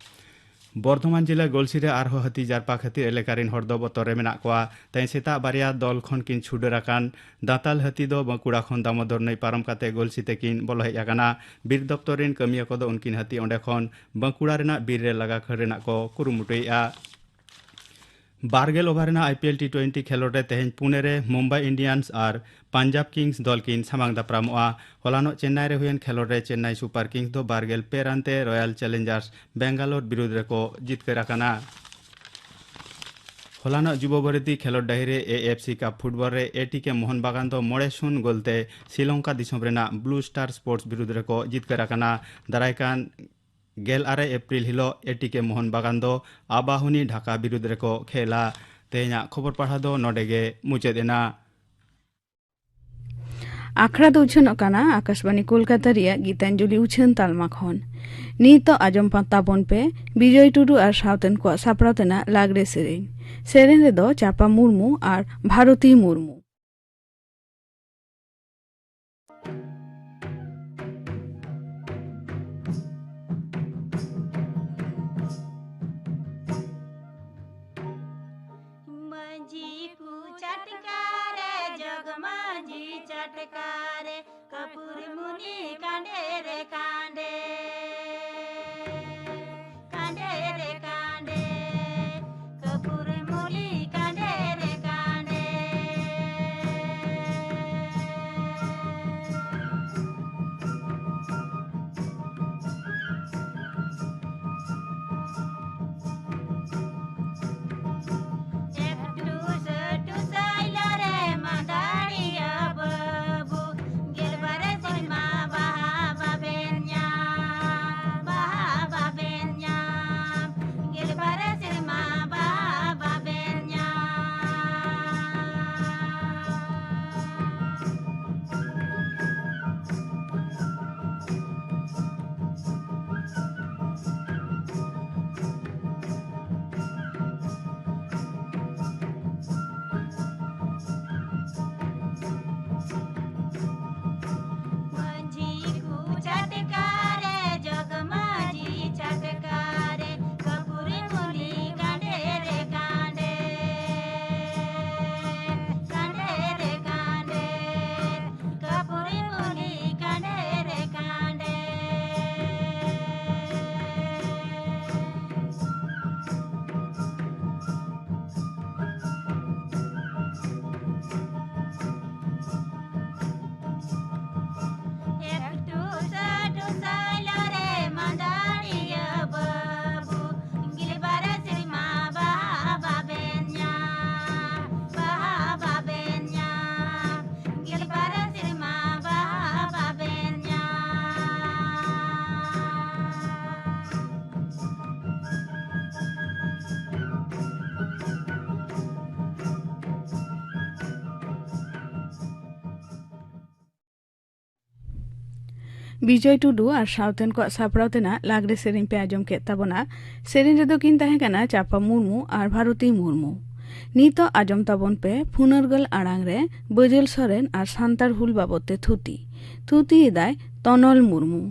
ᱵᱚᱨᱫᱷᱚᱢᱟᱱ ᱡᱤᱞᱟ ᱜᱚᱞᱥᱤ ᱨᱮ ᱟᱨᱦᱚᱸ ᱦᱟᱹᱛᱤ ᱡᱟᱨᱯᱟ ᱠᱷᱟᱹᱛᱤᱨ ᱮᱞᱟᱠᱟ ᱨᱤᱱ ᱦᱚᱲ ᱫᱚ ᱵᱚᱛᱚᱨ ᱨᱮ ᱢᱮᱱᱟᱜ ᱠᱚᱣᱟ᱾ ᱛᱮᱦᱮᱧ ᱥᱮᱛᱟᱜ ᱵᱟᱨᱭᱟ ᱫᱚᱞ ᱠᱷᱚᱱ ᱠᱤᱱ ᱪᱷᱩᱰᱟᱹᱨ ᱟᱠᱟᱱ ᱫᱟᱸᱛᱟᱞ ᱦᱟᱹᱛᱤ ᱫᱚ ᱵᱟᱸᱠᱩᱲᱟ ᱠᱷᱚᱱ ᱫᱟᱢᱳᱫᱚᱨ ᱱᱟᱹᱭ ᱯᱟᱨᱚᱢ ᱠᱟᱛᱮ ᱜᱚᱞᱥᱤ ᱛᱮᱠᱤᱱ ᱵᱚᱞᱚ ᱦᱮᱡ ᱟᱠᱟᱱᱟ᱾ ᱵᱤᱨ ᱫᱚᱯᱛᱚᱨ ᱨᱤᱱ ᱠᱟᱹᱢᱤᱭᱟᱹ ᱠᱚᱫᱚ ᱩᱱᱠᱤᱱ ᱦᱟᱹᱛᱤ ᱚᱸᱰᱮ ᱠᱷᱚᱱ ᱵᱟᱸᱠᱩᱲᱟ ᱨᱮᱱᱟᱜ ᱵᱤᱨ ᱨᱮ ᱞᱟᱜᱟ ᱠᱷᱟᱹᱲ ᱨᱮᱱᱟᱜ ᱠᱚ ᱠᱩᱨᱩᱢᱩᱴᱩᱭᱮᱫᱼᱟ᱾ ᱵᱟᱨ ᱜᱮᱞ ᱳᱵᱷᱟᱨ ᱨᱮᱱᱟᱜ I P L T twenty ᱠᱷᱮᱞᱳᱰ ᱨᱮ ᱛᱮᱦᱮᱧ ᱯᱩᱱᱮ ᱨᱮ ᱢᱩᱢᱵᱟᱭ ᱤᱱᱰᱤᱭᱟᱱᱥ ᱟᱨ ᱯᱟᱧᱡᱟᱵᱽ ᱠᱤᱝᱥ ᱫᱚᱞ ᱠᱤᱱ ᱥᱟᱢᱟᱝ ᱫᱟᱯᱨᱟᱢᱚᱜᱼᱟ᱾ ᱦᱚᱞᱟᱱᱚᱜ ᱪᱮᱱᱱᱟᱭ ᱨᱮ ᱦᱩᱭᱮᱱ ᱠᱷᱮᱞᱳᱰ ᱨᱮ ᱪᱮᱱᱱᱟᱭ ᱥᱩᱯᱟᱨ ᱠᱤᱝᱥ ᱫᱚ ᱵᱟᱨ ᱜᱮᱞ ᱯᱮ ᱨᱟᱱ ᱛᱮ ᱨᱚᱭᱟᱞ ᱪᱮᱞᱮᱧᱡᱟᱨᱥ ᱵᱮᱝᱜᱟᱞᱳᱨ ᱵᱤᱨᱩᱫᱽ ᱨᱮᱠᱚ ᱡᱤᱛᱠᱟᱹᱨ ᱟᱠᱟᱱᱟ᱾ ᱦᱚᱞᱟᱱᱚᱜ ᱡᱩᱵᱚ ᱵᱷᱟᱨᱚᱛᱤ ᱠᱷᱮᱞᱳᱰ ᱰᱟᱹᱦᱤ ᱨᱮ ᱮ ᱮᱯᱷ ᱥᱤ ᱠᱟᱯ ᱯᱷᱩᱴᱵᱚᱞ ᱨᱮ ᱮ ᱴᱤ ᱠᱮ ᱢᱳᱦᱚᱱ ᱵᱟᱜᱟᱱ ᱫᱚ ᱢᱚᱬᱮ ᱥᱩᱱ ᱜᱳᱞ ᱛᱮ ᱥᱨᱤᱞᱚᱝᱠᱟ ᱫᱤᱥᱚᱢ ᱨᱮᱱᱟᱜ ᱵᱞᱩ ᱥᱴᱟᱨ ᱥᱯᱳᱨᱴᱥ ᱵᱤᱨᱩᱫᱽ ᱨᱮᱠᱚ ᱡᱤᱛᱠᱟᱹᱨ ᱟᱠᱟᱱᱟ᱾ ᱫᱟᱨᱟᱭ ᱠᱟᱱ ᱜᱮᱞ ᱟᱨᱮ ᱮᱯᱨᱤᱞ ᱦᱤᱞᱳᱜ ᱮ ᱴᱤ ᱠᱮ ᱢᱳᱦᱚᱱ ᱵᱟᱜᱟᱱ ᱫᱚ ᱟᱵᱟᱦᱩᱱᱤ ᱰᱷᱟᱠᱟ ᱵᱤᱨᱩᱫᱽ ᱨᱮᱠᱚ ᱠᱷᱮᱞᱟ᱾ ᱛᱮᱦᱮᱧᱟᱜ ᱠᱷᱚᱵᱚᱨ ᱯᱟᱲᱦᱟᱣ ᱫᱚ ᱱᱚᱰᱮ ᱜᱮ ᱢᱩᱪᱟᱹᱫ ᱮᱱᱟ᱾ ᱟᱠᱷᱲᱟ ᱫᱚ ᱩᱪᱷᱟᱹᱱᱚᱜ ᱠᱟᱱᱟ ᱟᱠᱟᱥᱵᱟᱬᱤ ᱠᱳᱞᱠᱟᱛᱟ ᱨᱮᱭᱟᱜ ᱜᱤᱛᱟᱧᱡᱚᱞᱤ ᱩᱪᱷᱟᱹᱱ ᱛᱟᱞᱢᱟ ᱠᱷᱚᱱ᱾ ᱱᱤᱛᱚᱜ ᱟᱸᱡᱚᱢ ᱯᱟ-, ᱛᱟᱵᱚᱱ ᱯᱮ ᱵᱤᱡᱚᱭ ᱴᱩᱰᱩ ᱟᱨ ᱥᱟᱶᱛᱮᱱ ᱠᱚᱣᱟᱜ ᱥᱟᱯᱲᱟᱣ ᱛᱮᱱᱟᱜ ᱞᱟᱜᱽᱲᱮ ᱥᱮᱨᱮᱧ᱾ ᱥᱮᱨᱮᱧ ᱨᱮᱫᱚ ᱪᱟᱯᱟ ᱢᱩᱨᱢᱩ ᱟᱨ ᱵᱷᱟᱨᱚᱛᱤ ᱢᱩᱨᱢᱩ᱾ ᱢᱟᱹᱡᱷᱤ ᱠᱚ ᱪᱟᱴᱠᱟ ᱨᱮ, ᱡᱚᱜᱽ ᱢᱟᱹᱡᱷᱤ ᱪᱟᱴᱠᱟ ᱨᱮ, ᱠᱟᱹᱯᱩᱨ ᱢᱩᱱᱤ ᱠᱟᱸᱰᱮ ᱨᱮ ᱠᱟᱸᱰᱮ, ᱠᱟᱸᱰᱮ ᱨᱮ ᱠᱟᱸᱰᱮ, ᱠᱟᱹᱯᱩᱨ ᱢᱩᱱᱤ ᱠᱟᱸᱰᱮ ᱨᱮ ᱠᱟᱸᱰᱮ᱾ ᱮᱠᱴᱩ ᱥᱟᱹᱴᱩ ᱥᱟᱭᱞᱟ ᱨᱮ ᱢᱟᱫᱟᱲᱤᱭᱟ ᱵᱟᱹᱵᱩ᱾ ᱵᱤᱡᱚᱭ ᱴᱩᱰᱩ ᱟᱨ ᱥᱟᱶᱛᱮᱱ ᱠᱚᱣᱟᱜ ᱥᱟᱯᱲᱟᱣ ᱛᱮᱱᱟᱜ ᱞᱟᱜᱽᱲᱮ ᱥᱮᱨᱮᱧ ᱯᱮ ᱟᱸᱡᱚᱢ ᱠᱮᱫ ᱛᱟᱵᱚᱱᱟ᱾ ᱥᱮᱨᱮᱧ ᱨᱮᱫᱚ ᱠᱤᱱ ᱛᱟᱦᱮᱸ ᱠᱟᱱᱟ ᱪᱟᱯᱟ ᱢᱩᱨᱢᱩ ᱟᱨ ᱵᱷᱟᱨᱚᱛᱤ ᱢᱩᱨᱢᱩ᱾ ᱱᱤᱛᱚᱜ ᱟᱸᱡᱚᱢ ᱛᱟᱵᱚᱱ ᱯᱮ ᱯᱷᱩᱱᱟᱹᱨᱜᱟᱹᱞ ᱟᱲᱟᱝ ᱨᱮ ᱵᱟᱹᱡᱟᱹᱞ ᱥᱚᱨᱮᱱ ᱟᱨ ᱥᱟᱱᱛᱟᱲ ᱦᱩᱞ ᱵᱟᱵᱚᱫ ᱛᱮ ᱛᱷᱩᱛᱤ᱾ ᱛᱷᱩᱛᱤ ᱮᱫᱟᱭ ᱛᱚᱱᱚᱞ ᱢᱩᱨᱢᱩ᱾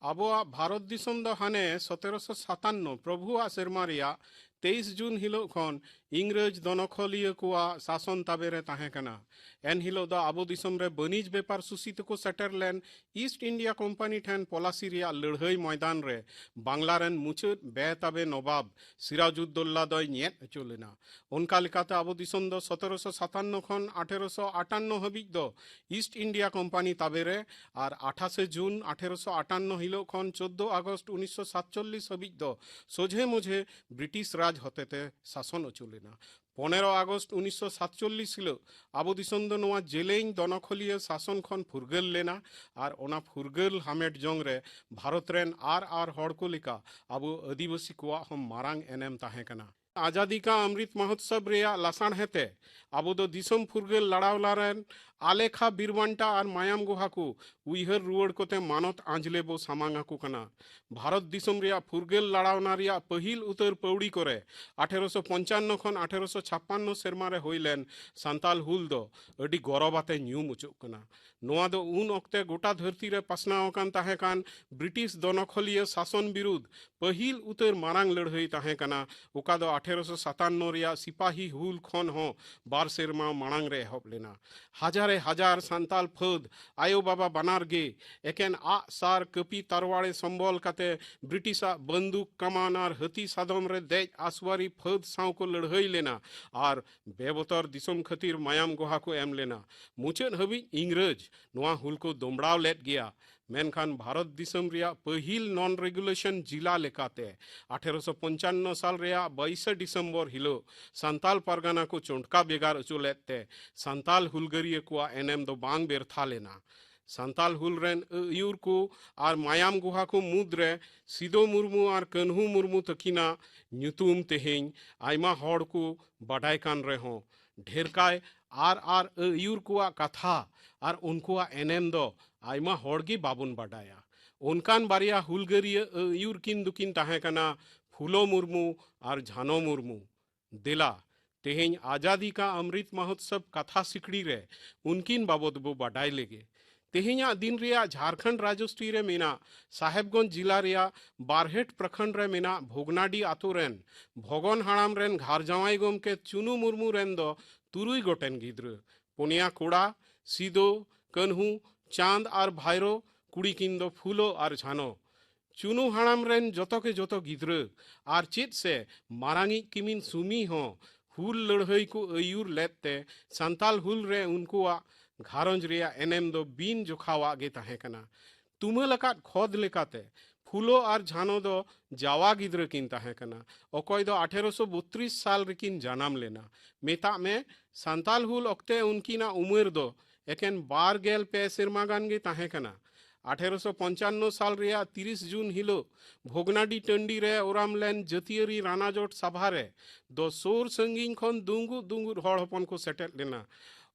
ᱟᱵᱚᱣᱟᱜ ᱵᱷᱟᱨᱚᱛ ᱫᱤᱥᱚᱢ ᱫᱚ ᱦᱟᱱᱮ ᱥᱚᱛᱮᱨᱚᱥᱚ ᱥᱟᱛᱟᱱᱱᱚ ᱯᱨᱚᱵᱷᱩᱣᱟᱜ ᱥᱮᱨᱢᱟ ᱨᱮᱭᱟᱜ ᱛᱮᱭᱤᱥ ᱡᱩᱱ ᱦᱤᱞᱳᱜ ᱠᱷᱚᱱ ᱤᱝᱨᱮᱡᱽ ᱫᱚᱱᱚᱠᱷᱚᱞᱤᱭᱟᱹ ᱠᱚᱣᱟᱜ ᱥᱟᱥᱚᱱ ᱛᱟᱵᱮ ᱨᱮ ᱛᱟᱦᱮᱸ ᱠᱟᱱᱟ᱾ ᱮᱱ ᱦᱤᱞᱳᱜ ᱫᱚ ᱟᱵᱚ ᱫᱤᱥᱚᱢ ᱨᱮ ᱵᱟᱹᱱᱤᱡᱽ ᱵᱮᱯᱟᱨ ᱥᱩᱥᱤ ᱛᱮᱠᱚ ᱥᱮᱴᱮᱨ ᱞᱮᱱ ᱤᱥᱴ ᱤᱱᱰᱤᱭᱟ ᱠᱳᱢᱯᱟᱱᱤ ᱴᱷᱮᱱ ᱯᱚᱞᱟᱥᱤ ᱨᱮᱭᱟᱜ ᱞᱟᱹᱲᱦᱟᱹᱭ ᱢᱚᱭᱫᱟᱱ ᱨᱮ ᱵᱟᱝᱞᱟ ᱨᱮᱱ ᱢᱩᱪᱟᱹᱫ ᱵᱮᱼᱛᱟᱵᱮ ᱱᱚᱵᱟᱵ ᱥᱤᱨᱟᱡᱩᱫᱫᱳᱞᱞᱟ ᱫᱚᱭ ᱧᱮᱫ ᱦᱚᱪᱚ ᱞᱮᱱᱟ᱾ ᱚᱱᱠᱟ ᱞᱮᱠᱟᱛᱮ ᱟᱵᱚ ᱫᱤᱥᱚᱢ ᱫᱚ ᱥᱚᱛᱮᱨᱚᱥᱚ ᱥᱟᱛᱟᱱᱱᱚ ᱠᱷᱚᱱ ᱟᱴᱷᱮᱨᱚᱥᱚ ᱟᱴᱟᱱᱱᱚ ᱦᱟᱹᱵᱤᱡ ᱫᱚ ᱤᱥᱴ ᱤᱱᱰᱤᱭᱟ ᱠᱳᱢᱯᱟᱱᱤ ᱛᱟᱵᱮ ᱨᱮ ᱟᱨ ᱟᱴᱷᱟᱥᱮ ᱡᱩᱱ ᱟᱴᱷᱮᱨᱚᱥᱚ ᱟᱴᱟᱱᱱᱚ ᱦᱤᱞᱳᱜ ᱠᱷᱚᱱ ᱪᱳᱫᱽᱫᱳ ᱟᱜᱚᱥᱴ ᱩᱱᱤᱥᱥᱚ ᱥᱟᱛᱪᱚᱞᱞᱤᱥ ᱦᱟᱹᱵᱤᱡ ᱫᱚ ᱥᱚᱡᱷᱮ ᱢᱚᱡᱷᱮ ᱵᱨᱤᱴᱤᱥ ᱨᱟᱡᱽ ᱦᱚᱛᱮᱛᱮ ᱥᱟᱥᱚᱱ ᱦᱚᱪᱚ ᱞᱮᱱᱟ᱾ ᱯᱚᱱᱮᱨᱚ ᱟᱜᱚᱥᱴ ᱩᱱᱤᱥᱥᱚ ᱥᱟᱛᱪᱚᱞᱞᱤᱥ ᱦᱤᱞᱳᱜ ᱟᱵᱚ ᱫᱤᱥᱚᱢ ᱫᱚ ᱱᱚᱣᱟ ᱡᱮᱞᱮᱧ ᱫᱚᱱᱚᱠᱷᱚᱞᱤᱭᱟᱹ ᱥᱟᱥᱚᱱ ᱠᱷᱚᱱ ᱯᱷᱩᱨᱜᱟᱹᱞ ᱞᱮᱱᱟ ᱟᱨ ᱚᱱᱟ ᱯᱷᱩᱨᱜᱟᱹᱞ ᱦᱟᱢᱮᱴ ᱡᱚᱝ ᱨᱮ ᱵᱷᱟᱨᱚᱛ ᱨᱮᱱ ᱟᱨ ᱟᱨ ᱦᱚᱲ ᱠᱚ ᱞᱮᱠᱟ ᱟᱵᱚ ᱟᱹᱫᱤᱵᱟᱹᱥᱤ ᱠᱚᱣᱟᱜ ᱦᱚᱸ ᱢᱟᱨᱟᱝ ᱮᱱᱮᱢ ᱛᱟᱦᱮᱸ ᱠᱟᱱᱟ᱾ ᱟᱡᱟᱫᱤ ᱠᱟ ᱚᱢᱨᱤᱛ ᱢᱚᱦᱳᱛᱥᱚᱵ ᱨᱮᱭᱟᱜ ᱞᱟᱥᱟᱬᱦᱮᱫ ᱛᱮ ᱟᱵᱚ ᱫᱚ ᱫᱤᱥᱚᱢ ᱯᱷᱩᱨᱜᱟᱹᱞ ᱞᱟᱲᱟᱣᱞᱟ ᱨᱮᱱ ᱟᱞᱮᱠᱷᱟ ᱵᱤᱨᱵᱟᱱᱴᱟ ᱟᱨ ᱢᱟᱭᱟᱢ ᱜᱚᱦᱟ ᱠᱚ ᱩᱭᱦᱟᱹᱨ ᱨᱩᱣᱟᱹᱲ ᱠᱚᱛᱮ ᱢᱟᱱᱚᱛ ᱟᱸᱡᱽᱞᱮ ᱵᱚ ᱥᱟᱢᱟᱝ ᱟᱠᱚ ᱠᱟᱱᱟ᱾ ᱵᱷᱟᱨᱚᱛ ᱫᱤᱥᱚᱢ ᱨᱮᱭᱟᱜ ᱯᱷᱩᱨᱜᱟᱹᱞ ᱞᱟᱲᱟᱣᱱᱟ ᱨᱮᱭᱟᱜ ᱯᱟᱹᱦᱤᱞ ᱩᱛᱟᱹᱨ ᱯᱟᱹᱣᱲᱤ ᱠᱚᱨᱮ ᱟᱴᱷᱮᱨᱚᱥᱚ ᱯᱚᱧᱪᱟᱱᱱᱚ ᱠᱷᱚᱱ ᱟᱴᱷᱮᱨᱚᱥᱚ ᱪᱷᱟᱯᱯᱟᱱᱱᱚ ᱥᱮᱨᱢᱟ ᱨᱮ ᱦᱩᱭ ᱞᱮᱱ ᱥᱟᱱᱛᱟᱞ ᱦᱩᱞ ᱫᱚ ᱟᱹᱰᱤ ᱜᱚᱨᱚᱵ ᱟᱛᱮ ᱧᱩᱢ ᱚᱪᱚᱜ ᱠᱟᱱᱟ᱾ ᱱᱚᱣᱟ ᱫᱚ ᱩᱱ ᱚᱠᱛᱮ ᱜᱚᱴᱟ ᱫᱷᱟᱹᱨᱛᱤ ᱨᱮ ᱯᱟᱥᱱᱟᱣ ᱟᱠᱟᱱ ᱛᱟᱦᱮᱸ ᱠᱟᱱ ᱵᱨᱤᱴᱤᱥ ᱫᱚᱱᱚᱠᱷᱚᱞᱤᱭᱟᱹ ᱥᱟᱥᱚᱱ ᱵᱤᱨᱩᱫᱷ ᱯᱟᱹᱦᱤᱞ ᱩᱛᱟᱹᱨ ᱢᱟᱨᱟᱝ ᱞᱟᱹᱲᱦᱟᱹᱭ ᱛᱟᱦᱮᱸ ᱠᱟᱱᱟ, ᱚᱠᱟ ᱫᱚ ᱟᱴᱷᱮᱨᱚᱥᱚ ᱥᱟᱛᱟᱱᱱᱚ ᱨᱮᱭᱟᱜ ᱥᱤᱯᱟᱦᱤ ᱦᱩᱞ ᱠᱷᱚᱱ ᱦᱚᱸ ᱵᱟᱨ ᱥᱮᱨᱢᱟ ᱢᱟᱲᱟᱝ ᱨᱮ ᱮᱦᱚᱵ ᱞᱮᱱᱟ᱾ ᱦᱟᱡᱟᱨᱮ ᱦᱟᱡᱟᱨ ᱥᱟᱱᱛᱟᱞ ᱯᱷᱟᱹᱫ ᱟᱭᱳ ᱵᱟᱵᱟ ᱵᱟᱱᱟᱨ ᱜᱮ ᱮᱠᱮᱱ ᱟᱜ ᱥᱟᱨ ᱠᱟᱹᱯᱤ ᱛᱟᱨᱣᱟᱲᱮ ᱥᱚᱢᱵᱚᱞ ᱠᱟᱛᱮ ᱵᱨᱤᱴᱤᱥᱟᱜ ᱵᱟᱱᱫᱩᱠ ᱠᱟᱢᱟᱱ ᱟᱨ ᱦᱟᱹᱛᱤ ᱥᱟᱫᱚᱢ ᱨᱮ ᱫᱮᱡ ᱟᱥᱣᱟᱨᱤ ᱯᱷᱟᱹᱫ ᱥᱟᱶ ᱠᱚ ᱞᱟᱹᱲᱦᱟᱹᱭ ᱞᱮᱱᱟ ᱟᱨ ᱵᱮᱵᱚᱛᱚᱨ ᱫᱤᱥᱚᱢ ᱠᱷᱟᱹᱛᱤᱨ ᱢᱟᱭᱟᱢ ᱜᱚᱦᱟ ᱠᱚ ᱮᱢ ᱞᱮᱱᱟ᱾ ᱢᱩᱪᱟᱹᱫ ᱦᱟᱹᱵᱤᱡ ᱤᱝᱨᱮᱡᱽ ᱱᱚᱣᱟ ᱦᱩᱞ ᱠᱚ ᱫᱚᱢᱲᱟᱣ ᱞᱮᱫ ᱜᱮᱭᱟ᱾ ᱢᱮᱱᱠᱷᱟᱱ ᱵᱷᱟᱨᱚᱛ ᱫᱤᱥᱚᱢ ᱨᱮᱭᱟᱜ ᱯᱟᱹᱦᱤᱞ ᱱᱚᱱ ᱨᱮᱜᱩᱞᱮᱥᱚᱱ ᱡᱤᱞᱟ ᱞᱮᱠᱟᱛᱮ ᱟᱴᱷᱮᱨᱚᱥᱚ ᱯᱚᱧᱪᱟᱱᱱᱚ ᱥᱟᱞ ᱨᱮᱭᱟᱜ ᱵᱟᱭᱤᱥᱮ ᱰᱤᱥᱮᱢᱵᱚᱨ ᱦᱤᱞᱳᱜ ᱥᱟᱱᱛᱟᱞ ᱯᱟᱨᱜᱟᱱᱟ ᱠᱚ ᱪᱚᱱᱴᱠᱟ ᱵᱷᱮᱜᱟᱨ ᱦᱚᱪᱚ ᱞᱮᱫ ᱛᱮ ᱥᱟᱱᱛᱟᱞ ᱦᱩᱞᱜᱟᱹᱨᱤᱭᱟᱹ ᱠᱚᱣᱟᱜ ᱮᱱᱮᱢ ᱫᱚ ᱵᱟᱝ ᱵᱮᱨᱛᱷᱟ ᱞᱮᱱᱟ᱾ ᱥᱟᱱᱛᱟᱞ ᱦᱩᱞ ᱨᱮᱱ ᱟᱹᱭᱩᱨ ᱠᱚ ᱟᱨ ᱢᱟᱭᱟᱢ ᱜᱚᱦᱟ ᱠᱚ ᱢᱩᱫᱽᱨᱮ ᱥᱤᱫᱚ ᱢᱩᱨᱢᱩ ᱟᱨ ᱠᱟᱹᱱᱦᱩ ᱢᱩᱨᱢᱩ ᱛᱟᱹᱠᱤᱱᱟᱜ ᱧᱩᱛᱩᱢ ᱛᱮᱦᱮᱧ ᱟᱭᱢᱟ ᱦᱚᱲ ᱠᱚ ᱵᱟᱰᱟᱭ ᱠᱟᱱ ᱨᱮᱦᱚᱸ, ᱰᱷᱮᱨᱠᱟᱭ ᱟᱨ ᱟᱨ ᱟᱹᱭᱩᱨ ᱠᱚᱣᱟᱜ ᱠᱟᱛᱷᱟ ᱟᱨ ᱩᱱᱠᱩᱣᱟᱜ ᱮᱱᱮᱢ ᱫᱚ ᱟᱭᱢᱟ ᱦᱚᱲ ᱜᱮ ᱵᱟᱵᱚᱱ ᱵᱟᱰᱟᱭᱟ᱾ ᱚᱱᱠᱟᱱ ᱵᱟᱨᱭᱟ ᱦᱩᱞᱜᱟᱹᱨᱤᱭᱟᱹ ᱟᱹᱭᱩᱨ ᱠᱤᱱ ᱫᱚᱠᱤᱱ ᱛᱟᱦᱮᱸ ᱠᱟᱱᱟ ᱯᱷᱩᱞᱳ ᱢᱩᱨᱢᱩ ᱟᱨ ᱡᱷᱟᱱᱚ ᱢᱩᱨᱢᱩ᱾ ᱫᱮᱞᱟ, ᱛᱮᱦᱮᱧ ᱟᱡᱟᱫᱤ ᱠᱟ ᱚᱢᱨᱤᱛ ᱢᱚᱦᱳᱛᱥᱚᱵ ᱠᱟᱛᱷᱟ ᱥᱤᱠᱲᱤ ᱨᱮ ᱩᱱᱠᱤᱱ ᱵᱟᱵᱚᱫ ᱵᱚ ᱵᱟᱰᱟᱭ ᱞᱮᱜᱮ᱾ ᱛᱮᱦᱮᱧᱟᱜ ᱫᱤᱱ ᱨᱮᱭᱟᱜ ᱡᱷᱟᱨᱠᱷᱚᱸᱰ ᱨᱟᱡᱽᱚᱥᱴᱤ ᱨᱮ ᱢᱮᱱᱟᱜ ᱥᱟᱦᱮᱵᱽᱜᱚᱸᱡᱽ ᱡᱤᱞᱟ ᱨᱮᱭᱟᱜ ᱵᱟᱨᱦᱮᱴ ᱯᱨᱚᱠᱷᱚᱸᱰ ᱨᱮ ᱢᱮᱱᱟᱜ ᱵᱷᱚᱜᱽᱱᱟᱰᱤ ᱟᱛᱳ ᱨᱮᱱ ᱵᱷᱚᱜᱚᱱ ᱦᱟᱲᱟᱢ ᱨᱮᱱ ᱜᱷᱟᱨ ᱡᱟᱶᱟᱭ ᱜᱚᱢᱠᱮ ᱪᱩᱱᱩ ᱢᱩᱨᱢᱩ ᱨᱮᱱ ᱫᱚ ᱛᱩᱨᱩᱭ ᱜᱚᱴᱮᱱ ᱜᱤᱫᱽᱨᱟᱹ, ᱯᱩᱱᱭᱟ ᱠᱚᱲᱟ, ᱥᱤᱫᱳ, ᱠᱟᱹᱱᱦᱩ, ᱪᱟᱸᱫᱽ ᱟᱨ ᱵᱷᱟᱭᱨᱳ, ᱠᱩᱲᱤ ᱠᱤᱱ ᱫᱚ ᱯᱷᱩᱞᱳ ᱟᱨ ᱡᱷᱟᱱᱚ᱾ ᱪᱩᱱᱩ ᱦᱟᱲᱟᱢ ᱨᱮᱱ ᱡᱚᱛᱚ ᱠᱮ ᱡᱚᱛᱚ ᱜᱤᱫᱽᱨᱟᱹ ᱟᱨ ᱪᱮᱫ ᱥᱮ ᱢᱟᱨᱟᱝᱤᱡ ᱠᱤᱢᱤᱱ ᱥᱩᱢᱤ ᱦᱚᱸ ᱦᱩᱞ ᱞᱟᱹᱲᱦᱟᱹᱭ ᱠᱚ ᱟᱹᱭᱩᱨ ᱞᱮᱫ ᱛᱮ ᱥᱟᱱᱛᱟᱞ ᱦᱩᱞ ᱨᱮ ᱩᱱᱠᱩᱣᱟᱜ ᱜᱷᱟᱨᱚᱸᱡᱽ ᱨᱮᱭᱟᱜ ᱮᱱᱮᱢ ᱫᱚ ᱵᱤᱱ ᱡᱚᱠᱷᱟᱣᱟᱜ ᱜᱮ ᱛᱟᱦᱮᱸ ᱠᱟᱱᱟ᱾ ᱛᱩᱢᱟᱹᱞ ᱟᱠᱟᱫ ᱠᱷᱚᱫ ᱞᱮᱠᱟᱛᱮ ᱯᱷᱩᱞᱳ ᱟᱨ ᱡᱷᱟᱱᱚ ᱫᱚ ᱡᱟᱣᱟ ᱜᱤᱫᱽᱨᱟᱹ ᱠᱤᱱ ᱛᱟᱦᱮᱸ ᱠᱟᱱᱟ, ᱚᱠᱚᱭ ᱫᱚ ᱟᱴᱷᱮᱨᱚᱥᱚ ᱵᱚᱛᱨᱤᱥ ᱥᱟᱞ ᱨᱮᱠᱤᱱ ᱡᱟᱱᱟᱢ ᱞᱮᱱᱟ᱾ ᱢᱮᱛᱟᱜ ᱢᱮ, ᱥᱟᱱᱛᱟᱞ ᱦᱩᱞ ᱚᱠᱛᱮ ᱩᱱᱠᱤᱱᱟᱜ ᱩᱢᱮᱨ ᱫᱚ ᱮᱠᱮᱱ ᱵᱟᱨ ᱜᱮᱞ ᱯᱮ ᱥᱮᱨᱢᱟ ᱜᱟᱱ ᱜᱮ ᱛᱟᱦᱮᱸ ᱠᱟᱱᱟ᱾ ᱟᱴᱷᱮᱨᱚᱥᱚ ᱯᱚᱧᱪᱟᱱᱱᱚ ᱥᱟᱞ ᱨᱮᱭᱟᱜ ᱛᱤᱨᱤᱥ ᱡᱩᱱ ᱦᱤᱞᱳᱜ ᱵᱷᱚᱜᱽᱱᱟᱰᱤ ᱴᱟᱺᱰᱤ ᱨᱮ ᱚᱨᱟᱢ ᱞᱮᱱ ᱡᱟᱹᱛᱤᱭᱟᱹᱨᱤ ᱨᱟᱱᱟᱡᱚᱴ ᱥᱟᱵᱷᱟ ᱨᱮ ᱫᱚ ᱥᱩᱨ ᱥᱟᱺᱜᱤᱧ ᱠᱷᱚᱱ ᱫᱩᱸᱜᱩᱫ ᱫᱩᱸᱜᱩᱫ ᱦᱚᱲ ᱦᱚᱯᱚᱱ ᱠᱚ ᱥᱮᱴᱮᱨ ᱞᱮᱱᱟ᱾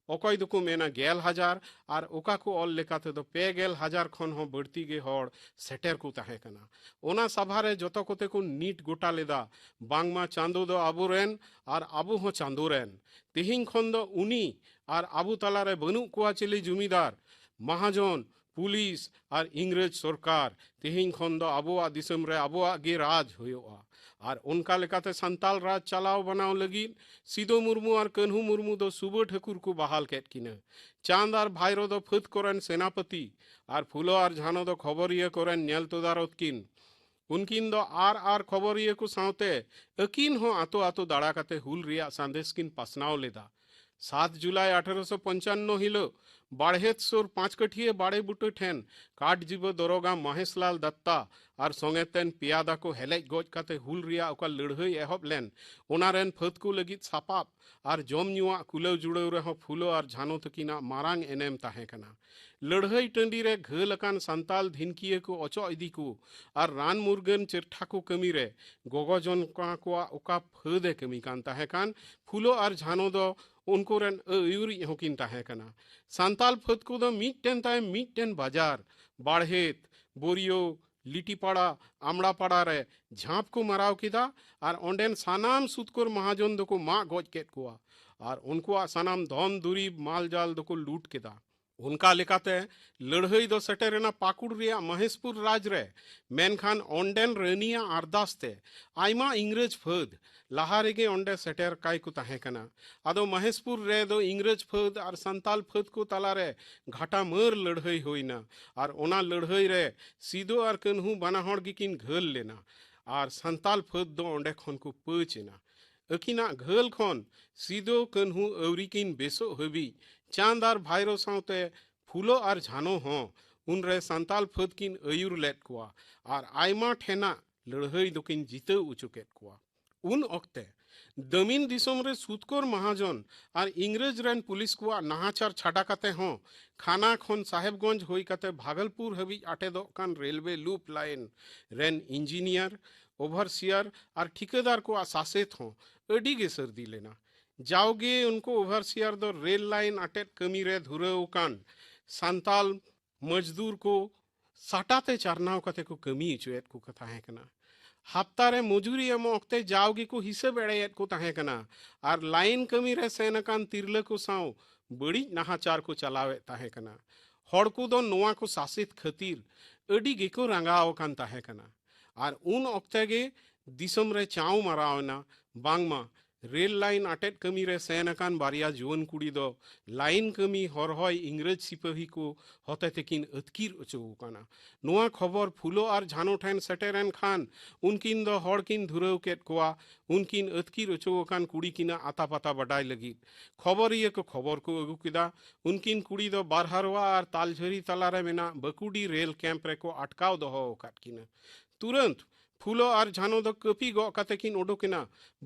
ᱚᱠᱚᱭ ᱫᱚᱠᱚ ᱢᱮᱱᱟ ᱜᱮᱞ ᱦᱟᱡᱟᱨ ᱟᱨ ᱚᱠᱟ ᱠᱚ ᱚᱞ ᱞᱮᱠᱟ ᱛᱮᱫᱚ ᱯᱮ ᱜᱮᱞ ᱦᱟᱡᱟᱨ ᱠᱷᱚᱱ ᱦᱚᱸ ᱵᱟᱹᱲᱛᱤ ᱜᱮ ᱦᱚᱲ ᱥᱮᱴᱮᱨ ᱠᱚ ᱛᱟᱦᱮᱸ ᱠᱟᱱᱟ᱾ ᱚᱱᱟ ᱥᱟᱵᱷᱟ ᱨᱮ ᱡᱚᱛᱚ ᱠᱚᱛᱮ ᱠᱚ ᱱᱤᱴ ᱜᱚᱴᱟ ᱞᱮᱫᱟ, ᱵᱟᱝᱢᱟ ᱪᱟᱸᱫᱚ ᱫᱚ ᱟᱵᱚᱨᱮᱱ ᱟᱨ ᱟᱵᱚ ᱦᱚᱸ ᱪᱟᱸᱫᱚ ᱨᱮᱱ᱾ ᱛᱮᱦᱮᱧ ᱠᱷᱚᱱ ᱫᱚ ᱩᱱᱤ ᱟᱨ ᱟᱵᱚ ᱛᱟᱞᱟᱨᱮ ᱵᱟᱹᱱᱩᱜ ᱠᱚᱣᱟ ᱪᱤᱞᱤ ᱡᱩᱢᱤᱫᱟᱨ, ᱢᱟᱦᱟᱡᱚᱱ, ᱯᱩᱞᱤᱥ ᱟᱨ ᱤᱝᱨᱮᱡᱽ ᱥᱚᱨᱠᱟᱨ᱾ ᱛᱮᱦᱮᱧ ᱠᱷᱚᱱ ᱫᱚ ᱟᱵᱚᱣᱟᱜ ᱫᱤᱥᱚᱢ ᱨᱮ ᱟᱵᱚᱣᱟᱜ ᱜᱮ ᱨᱟᱡᱽ ᱦᱩᱭᱩᱜᱼᱟ᱾ ᱟᱨ ᱚᱱᱠᱟ ᱞᱮᱠᱟᱛᱮ ᱥᱟᱱᱛᱟᱞ ᱨᱟᱡᱽ ᱪᱟᱞᱟᱣ ᱵᱟᱱᱟᱣ ᱞᱟᱹᱜᱤᱫ ᱥᱤᱫᱚ ᱢᱩᱨᱢᱩ ᱟᱨ ᱠᱟᱹᱱᱦᱩ ᱢᱩᱨᱢᱩ ᱫᱚ ᱥᱩᱵᱟᱹ ᱴᱷᱟᱹᱠᱩᱨ ᱠᱚ ᱵᱟᱦᱟᱞ ᱠᱮᱫ ᱠᱤᱱᱟᱹ᱾ ᱪᱟᱸᱫᱽ ᱟᱨ ᱵᱷᱟᱭᱨᱳ ᱫᱚ ᱯᱷᱟᱹᱫᱽ ᱠᱚᱨᱮᱱ ᱥᱮᱱᱟᱯᱚᱛᱤ ᱟᱨ ᱯᱷᱩᱞᱳ ᱟᱨ ᱡᱷᱟᱱᱚ ᱫᱚ ᱠᱷᱚᱵᱚᱨᱤᱭᱟᱹ ᱠᱚᱨᱮᱱ ᱧᱮᱞ ᱛᱚᱫᱟᱨᱚᱛ ᱠᱤᱱ᱾ ᱩᱱᱠᱤᱱ ᱫᱚ ᱟᱨ ᱟᱨ ᱠᱷᱚᱵᱚᱨᱤᱭᱟᱹ ᱠᱚ ᱥᱟᱶᱛᱮ ᱟᱹᱠᱤᱱ ᱦᱚᱸ ᱟᱛᱳ ᱟᱛᱳ ᱫᱟᱬᱟ ᱠᱟᱛᱮ ᱦᱩᱞ ᱨᱮᱭᱟᱜ ᱥᱟᱸᱫᱮᱥ ᱠᱤᱱ ᱯᱟᱥᱱᱟᱣ ᱞᱮᱫᱟ᱾ ᱥᱟᱛ ᱡᱩᱞᱟᱭ ᱟᱴᱷᱮᱨᱚᱥᱚ ᱯᱚᱧᱪᱟᱱᱱᱚ ᱦᱤᱞᱳᱜ ᱵᱟᱲᱦᱮᱛ ᱥᱩᱨ ᱯᱟᱸᱪᱠᱟᱹᱴᱷᱤᱭᱟᱹ ᱵᱟᱲᱮ ᱵᱩᱴᱟᱹ ᱴᱷᱮᱱ ᱠᱟᱴ ᱡᱤᱵᱟᱹ ᱫᱚᱨᱚᱜᱟ ᱢᱚᱦᱮᱥᱞᱟᱞ ᱫᱟᱛᱛᱟ ᱟᱨ ᱥᱚᱸᱜᱮ ᱛᱮᱱ ᱯᱮᱭᱟ ᱫᱟᱠᱚ ᱦᱮᱞᱮᱡ ᱜᱚᱡ ᱠᱟᱛᱮ ᱦᱩᱞ ᱨᱮᱭᱟᱜ ᱚᱠᱟ ᱞᱟᱹᱲᱦᱟᱹᱭ ᱮᱦᱚᱵ ᱞᱮᱱ, ᱚᱱᱟ ᱨᱮᱱ ᱯᱷᱟᱹᱫ ᱠᱚ ᱞᱟᱹᱜᱤᱫ ᱥᱟᱯᱟᱵ ᱟᱨ ᱡᱚᱢ ᱧᱩᱣᱟᱜ ᱠᱩᱞᱟᱹᱣ ᱡᱩᱲᱟᱹᱣ ᱨᱮᱦᱚᱸ ᱯᱷᱩᱞᱳ ᱟᱨ ᱡᱷᱟᱱᱚ ᱛᱟᱹᱠᱤᱱᱟᱜ ᱢᱟᱨᱟᱝ ᱮᱱᱮᱢ ᱛᱟᱦᱮᱸ ᱠᱟᱱᱟ᱾ ᱞᱟᱹᱲᱦᱟᱹᱭ ᱴᱟᱺᱰᱤ ᱨᱮ ᱜᱷᱟᱹᱞ ᱟᱠᱟᱱ ᱥᱟᱱᱛᱟᱞ ᱫᱷᱤᱱᱠᱤᱭᱟᱹ ᱠᱚ ᱚᱪᱚᱜ ᱤᱫᱤ ᱠᱚ ᱟᱨ ᱨᱟᱱ ᱢᱩᱨᱜᱟᱹᱱ ᱪᱮᱨᱴᱷᱟ ᱠᱚ ᱠᱟᱹᱢᱤ ᱨᱮ ᱜᱚᱜᱚ ᱡᱚᱱ ᱠᱚᱣᱟ ᱠᱚᱣᱟᱜ ᱚᱠᱟ ᱯᱷᱟᱹᱫ ᱮ ᱠᱟᱹᱢᱤ ᱠᱟᱱ ᱛᱟᱦᱮᱸ ᱠᱟᱱ, ᱯᱷᱩᱞᱳ ᱟᱨ ᱡᱷᱟᱱᱚ ᱫᱚ ᱩᱱᱠᱩ ᱨᱮᱱ ᱟᱹᱭᱩᱨᱤᱡ ᱦᱚᱸᱠᱤᱱ ᱛᱟᱦᱮᱸ ᱠᱟᱱᱟ᱾ ᱥᱟᱱᱛᱟᱞ ᱯᱷᱟᱹᱫ ᱠᱚᱫᱚ ᱢᱤᱫᱴᱮᱱ ᱛᱟᱭᱚᱢ ᱢᱤᱫᱴᱮᱱ ᱵᱟᱡᱟᱨ, ᱵᱟᱲᱦᱮᱛ, ᱵᱳᱨᱤᱭᱳ, ᱞᱤᱴᱤᱯᱟᱲᱟ, ᱟᱢᱲᱟᱯᱟᱲᱟ ᱨᱮ ᱡᱷᱟᱸᱯ ᱠᱚ ᱢᱟᱨᱟᱣ ᱠᱮᱫᱟ ᱟᱨ ᱚᱸᱰᱮᱱ ᱥᱟᱱᱟᱢ ᱥᱩᱛᱠᱚᱨ ᱢᱟᱦᱟᱡᱚᱱ ᱫᱚᱠᱚ ᱢᱟᱜ ᱜᱚᱡ ᱠᱮᱫ ᱠᱚᱣᱟ ᱟᱨ ᱩᱱᱠᱩᱣᱟᱜ ᱥᱟᱱᱟᱢ ᱫᱷᱚᱱ ᱫᱩᱨᱤᱵᱽ ᱢᱟᱞᱡᱟᱞ ᱫᱚᱠᱚ ᱞᱩᱴ ᱠᱮᱫᱟ᱾ ᱚᱱᱠᱟ ᱞᱮᱠᱟᱛᱮ ᱞᱟᱹᱲᱦᱟᱹᱭ ᱫᱚ ᱥᱮᱴᱮᱨᱮᱱᱟ ᱯᱟᱹᱠᱩᱲ ᱨᱮᱭᱟᱜ ᱢᱚᱦᱮᱥᱯᱩᱨ ᱨᱟᱡᱽ ᱨᱮ, ᱢᱮᱱᱠᱷᱟᱱ ᱚᱸᱰᱮᱱ ᱨᱟᱹᱱᱤᱭᱟᱜ ᱟᱨᱫᱟᱥ ᱛᱮ ᱟᱭᱢᱟ ᱤᱝᱨᱮᱡᱽ ᱯᱷᱟᱹᱫ ᱞᱟᱦᱟ ᱨᱮᱜᱮ ᱚᱸᱰᱮ ᱥᱮᱴᱮᱨ ᱠᱟᱭ ᱠᱚ ᱛᱟᱦᱮᱸ ᱠᱟᱱᱟ᱾ ᱟᱫᱚ ᱢᱚᱦᱮᱥᱯᱩᱨ ᱨᱮ ᱫᱚ ᱤᱝᱨᱮᱡᱽ ᱯᱷᱟᱹᱫ ᱟᱨ ᱥᱟᱱᱛᱟᱞ ᱯᱷᱟᱹᱫ ᱠᱚ ᱛᱟᱞᱟᱨᱮ ᱜᱷᱟᱴᱟ ᱢᱟᱹᱨ ᱞᱟᱹᱲᱦᱟᱹᱭ ᱦᱩᱭᱱᱟ ᱟᱨ ᱚᱱᱟ ᱞᱟᱹᱲᱦᱟᱹᱭ ᱨᱮ ᱥᱤᱫᱚ ᱟᱨ ᱠᱟᱹᱱᱦᱩ ᱵᱟᱱᱟ ᱦᱚᱲ ᱜᱮᱠᱤᱱ ᱜᱷᱟᱹᱞ ᱞᱮᱱᱟ ᱟᱨ ᱥᱟᱱᱛᱟᱞ ᱯᱷᱟᱹᱫ ᱫᱚ ᱚᱸᱰᱮ ᱠᱷᱚᱱ ᱠᱚ ᱯᱟᱹᱪ ᱮᱱᱟ᱾ ᱟᱹᱠᱤᱱᱟᱜ ᱜᱷᱟᱹᱞ ᱠᱷᱚᱱ ᱥᱤᱫᱚ ᱠᱟᱹᱱᱦᱩ ᱟᱹᱣᱨᱤ ᱠᱤᱱ ᱵᱮᱥᱚᱜ ᱦᱟᱹᱵᱤᱡ ᱪᱟᱸᱫᱽ ᱟᱨ ᱵᱷᱟᱭᱨᱳ ᱥᱟᱶᱛᱮ ᱯᱷᱩᱞᱳ ᱟᱨ ᱡᱷᱟᱱᱚ ᱦᱚᱸ ᱩᱱᱨᱮ ᱥᱟᱱᱛᱟᱞ ᱯᱷᱟᱹᱫ ᱠᱤᱱ ᱟᱹᱭᱩᱨ ᱞᱮᱫ ᱠᱚᱣᱟ ᱟᱨ ᱟᱭᱢᱟ ᱴᱷᱮᱱᱟᱜ ᱞᱟᱹᱲᱦᱟᱹᱭ ᱫᱚᱠᱤᱱ ᱡᱤᱛᱟᱹᱣ ᱚᱪᱚ ᱠᱮᱫ ᱠᱚᱣᱟ᱾ ᱩᱱ ᱚᱠᱛᱮ ᱫᱟᱹᱢᱤᱱ ᱫᱤᱥᱚᱢ ᱨᱮ ᱥᱩᱛᱠᱚᱨ ᱢᱟᱦᱟᱡᱚᱱ ᱟᱨ ᱤᱝᱨᱮᱡᱽ ᱨᱮᱱ ᱯᱩᱞᱤᱥ ᱠᱚᱣᱟᱜ ᱱᱟᱦᱟᱪᱟᱨ ᱪᱷᱟᱰᱟ ᱠᱟᱛᱮ ᱦᱚᱸ ᱠᱷᱟᱱᱟ ᱠᱷᱚᱱ ᱥᱟᱦᱮᱵᱽᱜᱚᱸᱡᱽ ᱦᱩᱭ ᱠᱟᱛᱮ ᱵᱷᱟᱜᱚᱞᱯᱩᱨ ᱦᱟᱹᱵᱤᱡ ᱟᱴᱮᱫᱚᱜ ᱠᱟᱱ ᱨᱮᱞᱣᱮ ᱞᱩᱯ ᱞᱟᱭᱤᱱ ᱨᱮᱱ ᱤᱧᱡᱤᱱᱤᱭᱟᱨ, ᱳᱵᱷᱟᱨᱥᱤᱭᱟᱨ ᱟᱨ ᱴᱷᱤᱠᱟᱹᱫᱟᱨ ᱠᱚᱣᱟᱜ ᱥᱟᱥᱮᱛ ᱦᱚᱸ ᱟᱹᱰᱤ ᱜᱮ ᱥᱟᱹᱨᱫᱤ ᱞᱮᱱᱟ᱾ ᱡᱟᱣᱜᱮ ᱩᱱᱠᱩ ᱳᱵᱷᱟᱨᱥᱤᱭᱟᱨ ᱫᱚ ᱨᱮᱞ ᱞᱟᱭᱤᱱ ᱟᱴᱮᱫ ᱠᱟᱹᱢᱤ ᱨᱮ ᱫᱷᱩᱨᱟᱹᱣ ᱟᱠᱟᱱ ᱥᱟᱱᱛᱟᱞ ᱢᱚᱡᱽᱫᱩᱨ ᱠᱚ ᱥᱟᱴᱟᱛᱮ ᱪᱟᱨᱱᱟᱣ ᱠᱟᱛᱮ ᱠᱚ ᱠᱟᱹᱢᱤ ᱦᱚᱪᱚᱭᱮᱫ ᱠᱚ ᱛᱟᱦᱮᱸ ᱠᱟᱱᱟ᱾ ᱦᱟᱯᱛᱟ ᱨᱮ ᱢᱚᱡᱩᱨᱤ ᱮᱢᱚᱜ ᱚᱠᱛᱮ ᱡᱟᱣ ᱜᱮᱠᱚ ᱦᱤᱥᱟᱹᱵ ᱮᱲᱮᱭᱮᱫ ᱠᱚ ᱛᱟᱦᱮᱸ ᱠᱟᱱᱟ ᱟᱨ ᱞᱟᱭᱤᱱ ᱠᱟᱹᱢᱤ ᱨᱮ ᱥᱮᱱ ᱟᱠᱟᱱ ᱛᱤᱨᱞᱟᱹ ᱠᱚ ᱥᱟᱶ ᱵᱟᱹᱲᱤᱡ ᱱᱟᱦᱟᱪᱟᱨ ᱠᱚ ᱪᱟᱞᱟᱣᱮᱫ ᱛᱟᱦᱮᱸ ᱠᱟᱱᱟ᱾ ᱦᱚᱲ ᱠᱚᱫᱚ ᱱᱚᱣᱟ ᱠᱚ ᱥᱟᱥᱮᱛ ᱠᱷᱟᱹᱛᱤᱨ ᱟᱹᱰᱤ ᱜᱮᱠᱚ ᱨᱟᱸᱜᱟᱣ ᱟᱠᱟᱱ ᱛᱟᱦᱮᱸ ᱠᱟᱱᱟ ᱟᱨ ᱩᱱ ᱚᱠᱛᱮ ᱜᱮ ᱫᱤᱥᱚᱢ ᱨᱮ ᱪᱟᱣ ᱢᱟᱨᱟᱣ ᱮᱱᱟ, ᱵᱟᱝᱢᱟ ᱨᱮᱞ ᱞᱟᱭᱤᱱ ᱟᱴᱮᱫ ᱠᱟᱹᱢᱤ ᱨᱮ ᱥᱮᱱ ᱟᱠᱟᱱ ᱵᱟᱨᱭᱟ ᱡᱩᱣᱟᱹᱱ ᱠᱩᱲᱤ ᱫᱚ ᱞᱟᱭᱤᱱ ᱠᱟᱹᱢᱤ ᱦᱚᱨᱦᱚᱭ ᱤᱝᱨᱮᱡᱽ ᱥᱤᱯᱟᱹᱦᱤ ᱠᱚ ᱦᱚᱛᱮ ᱛᱮᱠᱤᱱ ᱟᱹᱛᱠᱤᱨ ᱚᱪᱚ ᱟᱠᱟᱱᱟ᱾ ᱱᱚᱣᱟ ᱠᱷᱚᱵᱚᱨ ᱯᱷᱩᱞᱳ ᱟᱨ ᱡᱷᱟᱱᱳ ᱴᱷᱮᱱ ᱥᱮᱴᱮᱨᱮᱱ ᱠᱷᱟᱱ ᱩᱱᱠᱤᱱ ᱫᱚ ᱦᱚᱲ ᱠᱤᱱ ᱫᱷᱩᱨᱟᱹᱣ ᱠᱮᱫ ᱠᱚᱣᱟ ᱩᱱᱠᱤᱱ ᱟᱹᱛᱠᱤᱨ ᱚᱪᱚ ᱟᱠᱟᱱ ᱠᱩᱲᱤ ᱠᱤᱱᱟᱜ ᱟᱛᱟ ᱯᱟᱛᱟ ᱵᱟᱰᱟᱭ ᱞᱟᱹᱜᱤᱫ᱾ ᱠᱷᱚᱵᱚᱨᱤᱭᱟᱹ ᱠᱚ ᱠᱷᱚᱵᱚᱨ ᱠᱚ ᱟᱹᱜᱩ ᱠᱮᱫᱟ᱾ ᱩᱱᱠᱤᱱ ᱠᱩᱲᱤ ᱫᱚ ᱵᱟᱨᱦᱟᱨᱣᱟ ᱟᱨ ᱛᱟᱞᱡᱷᱟᱹᱨᱤ ᱛᱟᱞᱟᱨᱮ ᱢᱮᱱᱟᱜ ᱵᱟᱹᱠᱩᱰᱤ ᱨᱮᱞ ᱠᱮᱢᱯ ᱨᱮᱠᱚ ᱟᱴᱠᱟᱣ ᱫᱚᱦᱚ ᱟᱠᱟᱫ ᱠᱤᱱᱟ᱾ ᱛᱩᱨᱟᱹᱱᱛ ᱯᱷᱩᱞᱳ ᱟᱨ ᱡᱷᱟᱱᱳ ᱫᱚ ᱠᱟᱹᱯᱤ ᱜᱚᱜ ᱠᱟᱛᱮ ᱠᱤᱱ ᱩᱰᱩᱠ ᱮᱱᱟ᱾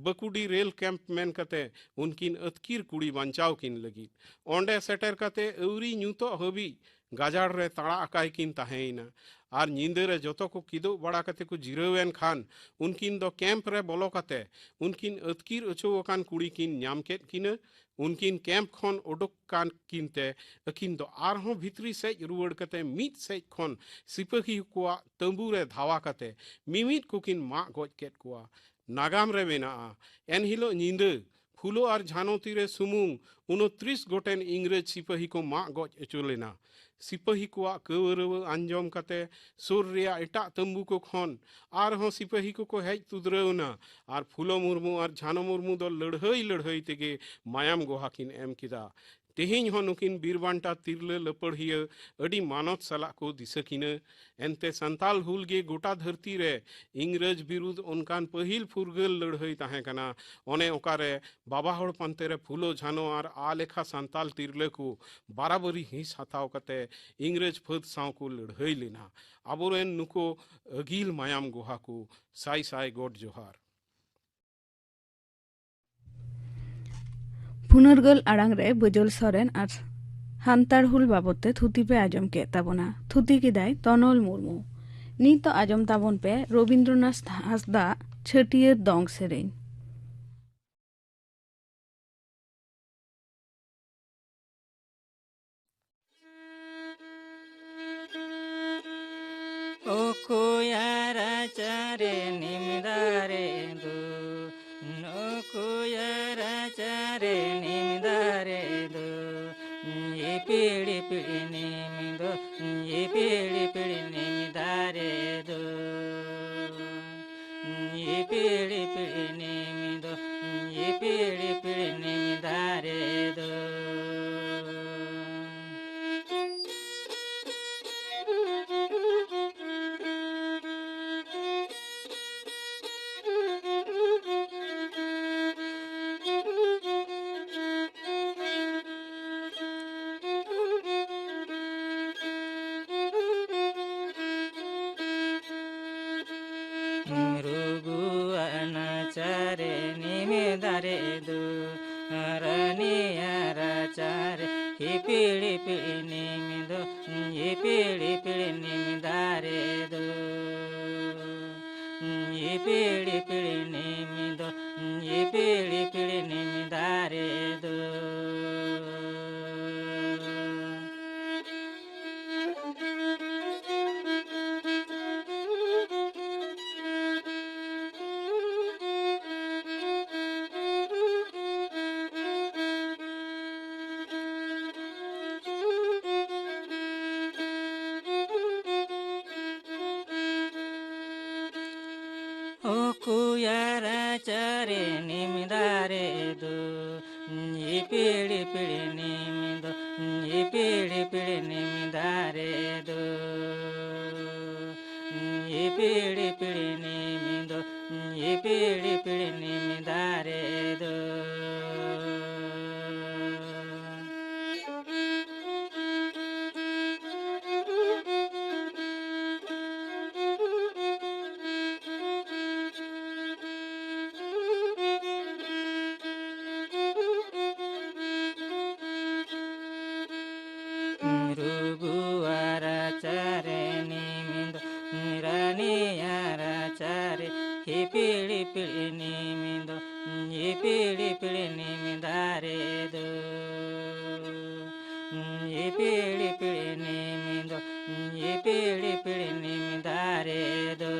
ᱵᱟᱹᱠᱩᱰᱤ ᱨᱮᱞ ᱠᱮᱢᱯ ᱢᱮᱱ ᱠᱟᱛᱮ ᱩᱱᱠᱤᱱ ᱟᱹᱛᱠᱤᱨ ᱠᱩᱲᱤ ᱵᱟᱧᱪᱟᱣ ᱠᱤᱱ ᱞᱟᱹᱜᱤᱫ᱾ ᱚᱸᱰᱮ ᱥᱮᱴᱮᱨ ᱠᱟᱛᱮ ᱟᱹᱣᱨᱤ ᱧᱩᱛᱚᱜ ᱦᱟᱹᱵᱤᱡ ᱜᱟᱡᱟᱲ ᱨᱮ ᱛᱟᱲᱟ ᱟᱠᱟᱭ ᱠᱤᱱ ᱛᱟᱦᱮᱸᱭᱮᱱᱟ᱾ ᱟᱨ ᱧᱤᱫᱟᱹ ᱨᱮ ᱡᱚᱛᱚ ᱠᱚ ᱠᱤᱫᱩᱵ ᱵᱟᱲᱟ ᱠᱟᱛᱮ ᱠᱚ ᱡᱤᱨᱟᱹᱣ ᱮᱱ ᱠᱷᱟᱱ ᱩᱱᱠᱤᱱ ᱫᱚ ᱠᱮᱢᱯ ᱨᱮ ᱵᱚᱞᱚ ᱠᱟᱛᱮ ᱩᱱᱠᱤᱱ ᱟᱹᱛᱠᱤᱨ ᱚᱪᱚ ᱟᱠᱟᱱ ᱠᱩᱲᱤ ᱠᱤᱱ ᱧᱟᱢ ᱠᱮᱫ ᱠᱤᱱᱟᱹ᱾ ᱩᱱᱠᱤᱱ ᱠᱮᱢᱯ ᱠᱷᱚᱱ ᱩᱰᱩᱠ ᱠᱟᱱ ᱠᱤᱱ ᱛᱮ ᱟᱹᱠᱤᱱ ᱫᱚ ᱟᱨᱦᱚᱸ ᱵᱷᱤᱛᱨᱤ ᱥᱮᱡ ᱨᱩᱣᱟᱹᱲ ᱠᱟᱛᱮ ᱢᱤᱫ ᱥᱮᱡ ᱠᱷᱚᱱ ᱥᱤᱯᱟᱹᱦᱤ ᱠᱚᱣᱟᱜ ᱛᱟᱹᱢᱵᱩ ᱨᱮ ᱫᱷᱟᱣᱟ ᱠᱟᱛᱮ ᱢᱤᱢᱤᱫ ᱠᱚᱠᱤᱱ ᱢᱟᱜ ᱜᱚᱡ ᱠᱮᱫ ᱠᱚᱣᱟ᱾ ᱱᱟᱜᱟᱢ ᱨᱮ ᱢᱮᱱᱟᱜᱼᱟ, ᱮᱱᱦᱤᱞᱳᱜ ᱧᱤᱫᱟᱹ ᱯᱷᱩᱞᱳ ᱟᱨ ᱡᱷᱟᱱᱳ ᱛᱤᱨᱮ ᱥᱩᱢᱩᱝ ᱩᱱᱛᱨᱤᱥ ᱜᱚᱴᱮᱱ ᱤᱝᱨᱮᱡᱽ ᱥᱤᱯᱟᱹᱦᱤ ᱠᱚ ᱢᱟᱜ ᱜᱚᱡ ᱦᱚᱪᱚ ᱞᱮᱱᱟ᱾ ᱥᱤᱯᱟᱹᱦᱤ ᱠᱚᱣᱟᱜ ᱠᱟᱹᱣᱨᱟᱹᱣᱟᱹ ᱟᱸᱡᱚᱢ ᱠᱟᱛᱮ ᱥᱩᱨ ᱨᱮᱭᱟᱜ ᱮᱴᱟᱜ ᱛᱟᱹᱢᱵᱩ ᱠᱚ ᱠᱷᱚᱱ ᱟᱨᱦᱚᱸ ᱥᱤᱯᱟᱹᱦᱤ ᱠᱚᱠᱚ ᱦᱮᱡ ᱛᱩᱫᱨᱟᱹᱣ ᱮᱱᱟ ᱟᱨ ᱯᱷᱩᱞᱳ ᱢᱩᱨᱢᱩ ᱟᱨ ᱡᱷᱟᱱᱳ ᱢᱩᱨᱢᱩ ᱫᱚ ᱞᱟᱹᱲᱦᱟᱹᱭ ᱞᱟᱹᱲᱦᱟᱹᱭ ᱛᱮᱜᱮ ᱢᱟᱭᱟᱢ ᱜᱚᱦᱟ ᱠᱤᱱ ᱮᱢ ᱠᱮᱫᱟ᱾ ᱛᱮᱦᱮᱧ ᱦᱚᱸ ᱱᱩᱠᱤᱱ ᱵᱤᱨ ᱵᱟᱱᱴᱟ ᱛᱤᱨᱞᱟᱹ ᱞᱟᱹᱯᱟᱹᱲᱦᱤᱭᱟᱹ ᱟᱹᱰᱤ ᱢᱟᱱᱚᱛ ᱥᱟᱞᱟᱜ ᱠᱚ ᱫᱤᱥᱟᱹ ᱠᱤᱱᱟᱹ᱾ ᱮᱱᱛᱮ ᱥᱟᱱᱛᱟᱞ ᱦᱩᱞ ᱜᱮ ᱜᱚᱴᱟ ᱫᱷᱟᱹᱨᱛᱤ ᱨᱮ ᱤᱝᱨᱮᱡᱽ ᱵᱤᱨᱩᱫᱷ ᱚᱱᱠᱟᱱ ᱯᱟᱹᱦᱤᱞ ᱯᱷᱩᱨᱜᱟᱹᱞ ᱞᱟᱹᱲᱦᱟᱹᱭ ᱛᱟᱦᱮᱸ ᱠᱟᱱᱟ᱾ ᱚᱱᱮ ᱚᱠᱟᱨᱮ ᱵᱟᱵᱟ ᱦᱚᱲ ᱯᱟᱱᱛᱮ ᱨᱮ ᱯᱷᱩᱞᱳ ᱡᱷᱟᱱᱳ ᱟᱨ ᱟ ᱞᱮᱠᱷᱟ ᱥᱟᱱᱛᱟᱞ ᱛᱤᱨᱞᱟᱹ ᱠᱚ ᱵᱟᱨᱟᱵᱟᱹᱨᱤ ᱦᱤᱸᱥ ᱦᱟᱛᱟᱣ ᱠᱟᱛᱮ ᱤᱝᱨᱮᱡᱽ ᱯᱷᱟᱹᱫ ᱥᱟᱶ ᱠᱚ ᱞᱟᱹᱲᱦᱟᱹᱭ ᱞᱮᱱᱟ᱾ ᱟᱵᱚᱨᱮᱱ ᱱᱩᱠᱩ ᱟᱹᱜᱤᱞ ᱢᱟᱭᱟᱢ ᱜᱚᱦᱟ ᱠᱚ ᱥᱟᱭ ᱥᱟᱭ ᱜᱚᱰ ᱡᱚᱦᱟᱨ᱾ ᱯᱷᱩᱱᱟᱹᱨᱜᱟᱹᱞ ᱟᱲᱟᱝ ᱨᱮ ᱵᱟᱹᱡᱟᱹᱞ ᱥᱚᱨᱮᱱ ᱟᱨ ᱦᱟᱱᱛᱟᱲ ᱦᱩᱞ ᱵᱟᱵᱚᱫ ᱛᱮ ᱛᱷᱩᱛᱤ ᱯᱮ ᱟᱸᱡᱚᱢ ᱠᱮᱫ ᱛᱟᱵᱚᱱᱟ᱾ ᱛᱷᱩᱛᱤ ᱠᱮᱫᱟᱭ ᱛᱚᱱᱚᱞ ᱢᱩᱨᱢᱩ᱾ ᱱᱤᱛ ᱫᱚ ᱟᱸᱡᱚᱢ ᱛᱟᱵᱚᱱ ᱯᱮ ᱨᱚᱵᱤᱱᱫᱨᱚᱱᱟᱛᱷ ᱦᱟᱸᱥᱫᱟᱜ ᱪᱷᱟᱹᱴᱭᱟᱹᱨ ᱫᱚᱝ ᱥᱮᱨᱮᱧ᱾ ᱚᱠᱚᱭᱟ ᱨᱟᱪᱟᱨᱮ ᱱᱤᱢ ᱫᱟᱨᱮ ᱫᱚ, ᱚᱠᱚᱭᱟ ᱨᱟᱪᱟᱨᱮ ᱱᱤᱢ ᱫᱟᱨᱮ ᱫᱚ, ᱤᱯᱤᱲ ᱤᱯᱤᱲ ᱱᱤᱢ ᱫᱚ, ᱤᱯᱤᱲ ᱤᱯᱤᱲ ᱱᱤᱢ ᱫᱟᱨᱮ ᱫᱚ, ᱤᱯᱤᱲ ᱤᱯᱤᱲ ᱱᱤᱢ ᱫᱚ, ᱪᱟᱨᱮ ᱱᱤᱢ ᱫᱟᱨᱮ ᱫᱚ, ᱨᱟᱱᱤᱭᱟ ᱨᱟᱪᱟᱨᱮ ᱦᱤᱯᱤᱲ ᱦᱤᱯᱤᱲ ᱱᱤᱢ ᱫᱚ, ᱦᱤᱯᱤᱲ ᱦᱤᱯᱤᱲ ᱱᱤᱢ ᱫᱟᱨᱮ ᱫᱚ, ᱦᱤᱯᱤᱲ ᱦᱤᱯᱤᱲ ᱱᱤᱢ ᱫᱚ, ᱦᱤᱯᱤᱲ ᱦᱤᱯᱤᱲ ᱱᱤᱢ ᱫᱟᱨᱮ ᱫᱚ᱾ ᱚᱠᱚᱭᱟ ᱨᱟᱪᱟᱨᱮ ᱱᱤᱢ ᱫᱟᱨᱮ ᱫᱚ, ᱤᱯᱤᱲ ᱤᱯᱤᱲ ᱱᱤᱢ ᱫᱚ, ᱤᱯᱤᱲ ᱤᱯᱤᱲ ᱱᱤᱢ ᱫᱟᱨᱮ ᱫᱚ, ᱤᱯᱤᱲ ᱤᱯᱤᱲ ᱱᱤᱢ ᱫᱚ, ᱤᱯᱤᱲ ᱤᱯᱤᱲ ᱱᱤᱢ ᱫᱟᱨᱮ ᱫᱚ᱾ ᱨᱩᱜᱩᱣᱟ ᱨᱟᱪᱟᱨᱮ ᱱᱤᱢ ᱫᱚ, ᱨᱟᱱᱤᱭᱟ ᱨᱟᱪᱟᱨᱮ ᱦᱤᱯᱤᱲ ᱤᱯᱤᱲ ᱱᱤᱢ ᱫᱚ, ᱤᱯᱤᱲ ᱤᱯᱤᱲ ᱱᱤᱢ ᱫᱟᱨᱮ ᱫᱚ, ᱤᱯᱤᱲ ᱤᱯᱤᱲ ᱱᱤᱢ ᱫᱚ, ᱤᱯᱤᱲ ᱤᱯᱤᱲ ᱱᱤᱢ ᱫᱟᱨᱮ ᱫᱚ᱾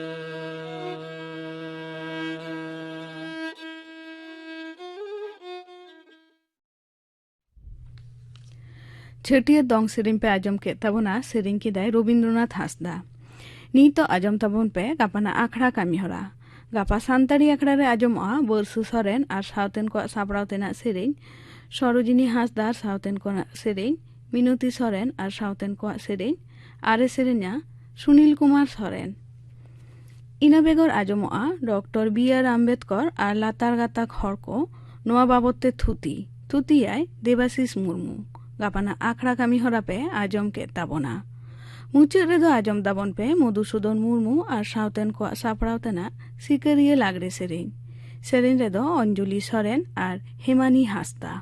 ᱪᱷᱟᱹᱴᱭᱟᱹᱨ ᱫᱚᱝ ᱥᱮᱨᱮᱧ ᱯᱮ ᱟᱸᱡᱚᱢ ᱠᱮᱫ ᱛᱟᱵᱚᱱᱟ, ᱥᱮᱨᱮᱧ ᱠᱮᱫᱟᱭ ᱨᱚᱵᱤᱱᱫᱨᱚᱱᱟᱛᱷ ᱦᱟᱸᱥᱫᱟ᱾ ᱱᱤᱛᱚᱜ ᱟᱸᱡᱚᱢ ᱛᱟᱵᱚᱱ ᱯᱮ ᱜᱟᱯᱟᱱᱟᱜ ᱟᱠᱷᱲᱟ ᱠᱟᱹᱢᱤ ᱦᱚᱨᱟ᱾ ᱜᱟᱯᱟ ᱥᱟᱱᱛᱟᱲᱤ ᱟᱠᱷᱲᱟ ᱨᱮ ᱟᱸᱡᱚᱢᱚᱜᱼᱟ ᱵᱟᱹᱨᱥᱩ ᱥᱚᱨᱮᱱ ᱟᱨ ᱥᱟᱶᱛᱮᱱ ᱠᱚᱣᱟᱜ ᱥᱟᱯᱲᱟᱣ ᱛᱮᱱᱟᱜ ᱥᱮᱨᱮᱧ, ᱥᱚᱨᱳᱡᱤᱱᱤ ᱦᱟᱸᱥᱫᱟ ᱟᱨ ᱥᱟᱶᱛᱮᱱ ᱠᱚᱣᱟᱜ ᱥᱮᱨᱮᱧ, ᱢᱤᱱᱚᱛᱤ ᱥᱚᱨᱮᱱ ᱟᱨ ᱥᱟᱶᱛᱮᱱ ᱠᱚᱣᱟᱜ ᱥᱮᱨᱮᱧ, ᱟᱨᱮ ᱥᱮᱨᱮᱧᱟ ᱥᱩᱱᱤᱞ ᱠᱩᱢᱟᱨ ᱥᱚᱨᱮᱱ᱾ ᱤᱱᱟᱹ ᱵᱮᱜᱚᱨ ᱟᱸᱡᱚᱢᱚᱜᱼᱟ ᱰᱚᱠᱴᱚᱨ ᱵᱤ ᱟᱨ ᱟᱢᱵᱮᱫᱽᱠᱚᱨ ᱟᱨ ᱞᱟᱛᱟᱨ ᱜᱟᱛᱟᱠ ᱦᱚᱲ ᱠᱚ, ᱱᱚᱣᱟ ᱵᱟᱵᱚᱫ ᱛᱮ ᱛᱷᱩᱛᱤ, ᱛᱷᱩᱛᱤᱭᱟᱭ ᱫᱮᱵᱟᱥᱤᱥ ᱢᱩᱨᱢᱩ᱾ ᱜᱟᱯᱟᱱᱟᱜ ᱟᱠᱷᱲᱟ ᱠᱟᱹᱢᱤ ᱦᱚᱨᱟ ᱯᱮ ᱟᱸᱡᱚᱢ ᱠᱮᱫ ᱛᱟᱵᱚᱱᱟ᱾ ᱢᱩᱪᱟᱹᱫ ᱨᱮᱫᱚ ᱟᱸᱡᱚᱢ ᱛᱟᱵᱚᱱ ᱯᱮ ᱢᱚᱫᱷᱩᱥᱩᱫᱚᱱ ᱢᱩᱨᱢᱩ ᱟᱨ ᱥᱟᱶᱛᱮᱱ ᱠᱚᱣᱟᱜ ᱥᱟᱯᱲᱟᱣ ᱛᱮᱱᱟᱜ ᱥᱤᱠᱟᱹᱨᱤᱭᱟᱹ ᱞᱟᱜᱽᱲᱮ ᱥᱮᱨᱮᱧ᱾ ᱥᱮᱨᱮᱧ ᱨᱮᱫᱚ ᱚᱧᱡᱚᱞᱤ ᱥᱚᱨᱮᱱ ᱟᱨ ᱦᱮᱢᱟᱱᱤ ᱦᱟᱸᱥᱫᱟ᱾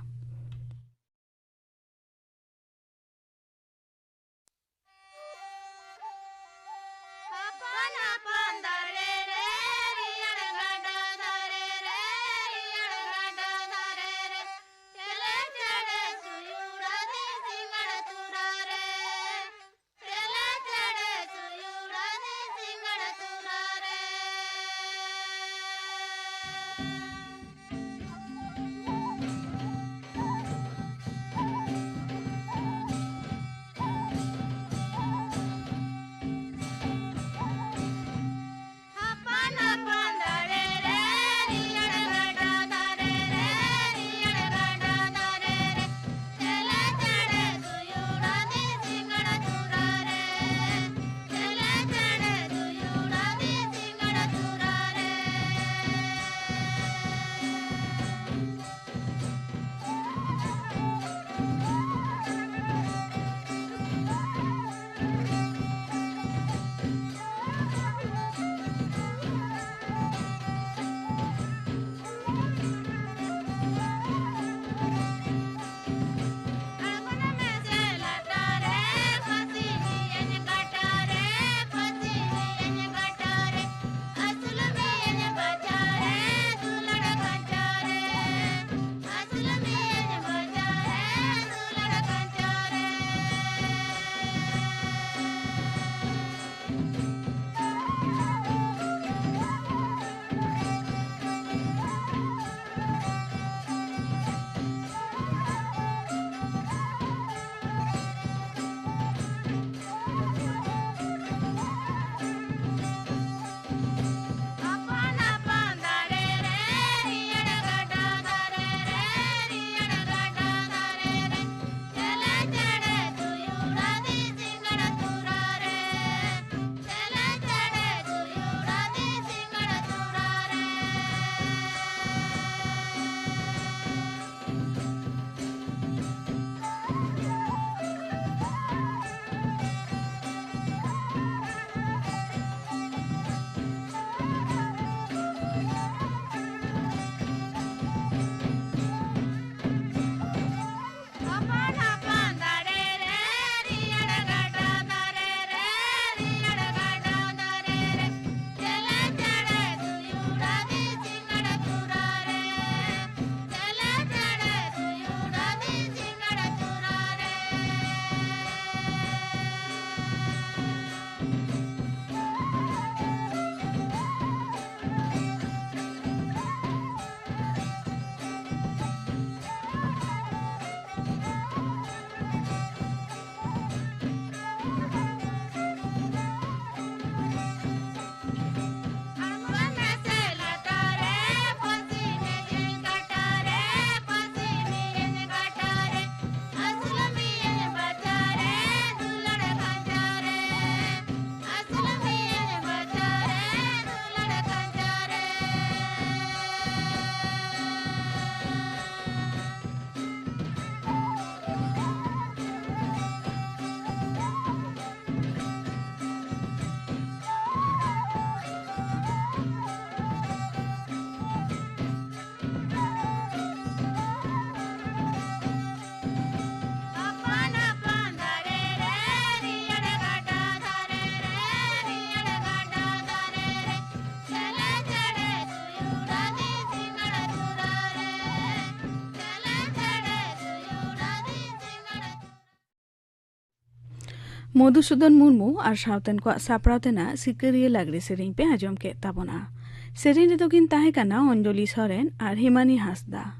ᱢᱚᱫᱷᱩᱥᱩᱫᱚᱱ ᱢᱩᱨᱢᱩ ᱟᱨ ᱥᱟᱶᱛᱮᱱ ᱠᱚᱣᱟᱜ ᱥᱟᱯᱲᱟᱣ ᱛᱮᱱᱟᱜ ᱥᱤᱠᱟᱹᱨᱤᱭᱟᱹ ᱞᱟᱜᱽᱲᱮ ᱥᱮᱨᱮᱧ ᱯᱮ ᱟᱸᱡᱚᱢ ᱠᱮᱫ ᱛᱟᱵᱚᱱᱟ᱾ ᱥᱮᱨᱮᱧ ᱨᱮᱫᱚ ᱠᱤᱱ ᱛᱟᱦᱮᱸ ᱠᱟᱱᱟ ᱚᱧᱡᱚᱞᱤ ᱥᱚᱨᱮᱱ ᱟᱨ ᱦᱤᱢᱟᱱᱤ ᱦᱟᱸᱥᱫᱟ᱾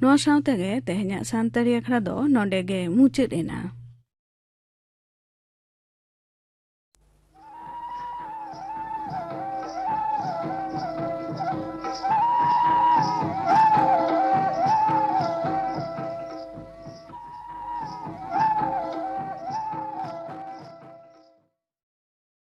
ᱱᱚᱣᱟ ᱥᱟᱶ ᱛᱮᱜᱮ ᱛᱮᱦᱮᱧᱟᱜ ᱥᱟᱱᱛᱟᱲᱤ ᱟᱠᱷᱲᱟ ᱫᱚ ᱱᱚᱰᱮ ᱜᱮ ᱢᱩᱪᱟᱹᱫ ᱮᱱᱟ᱾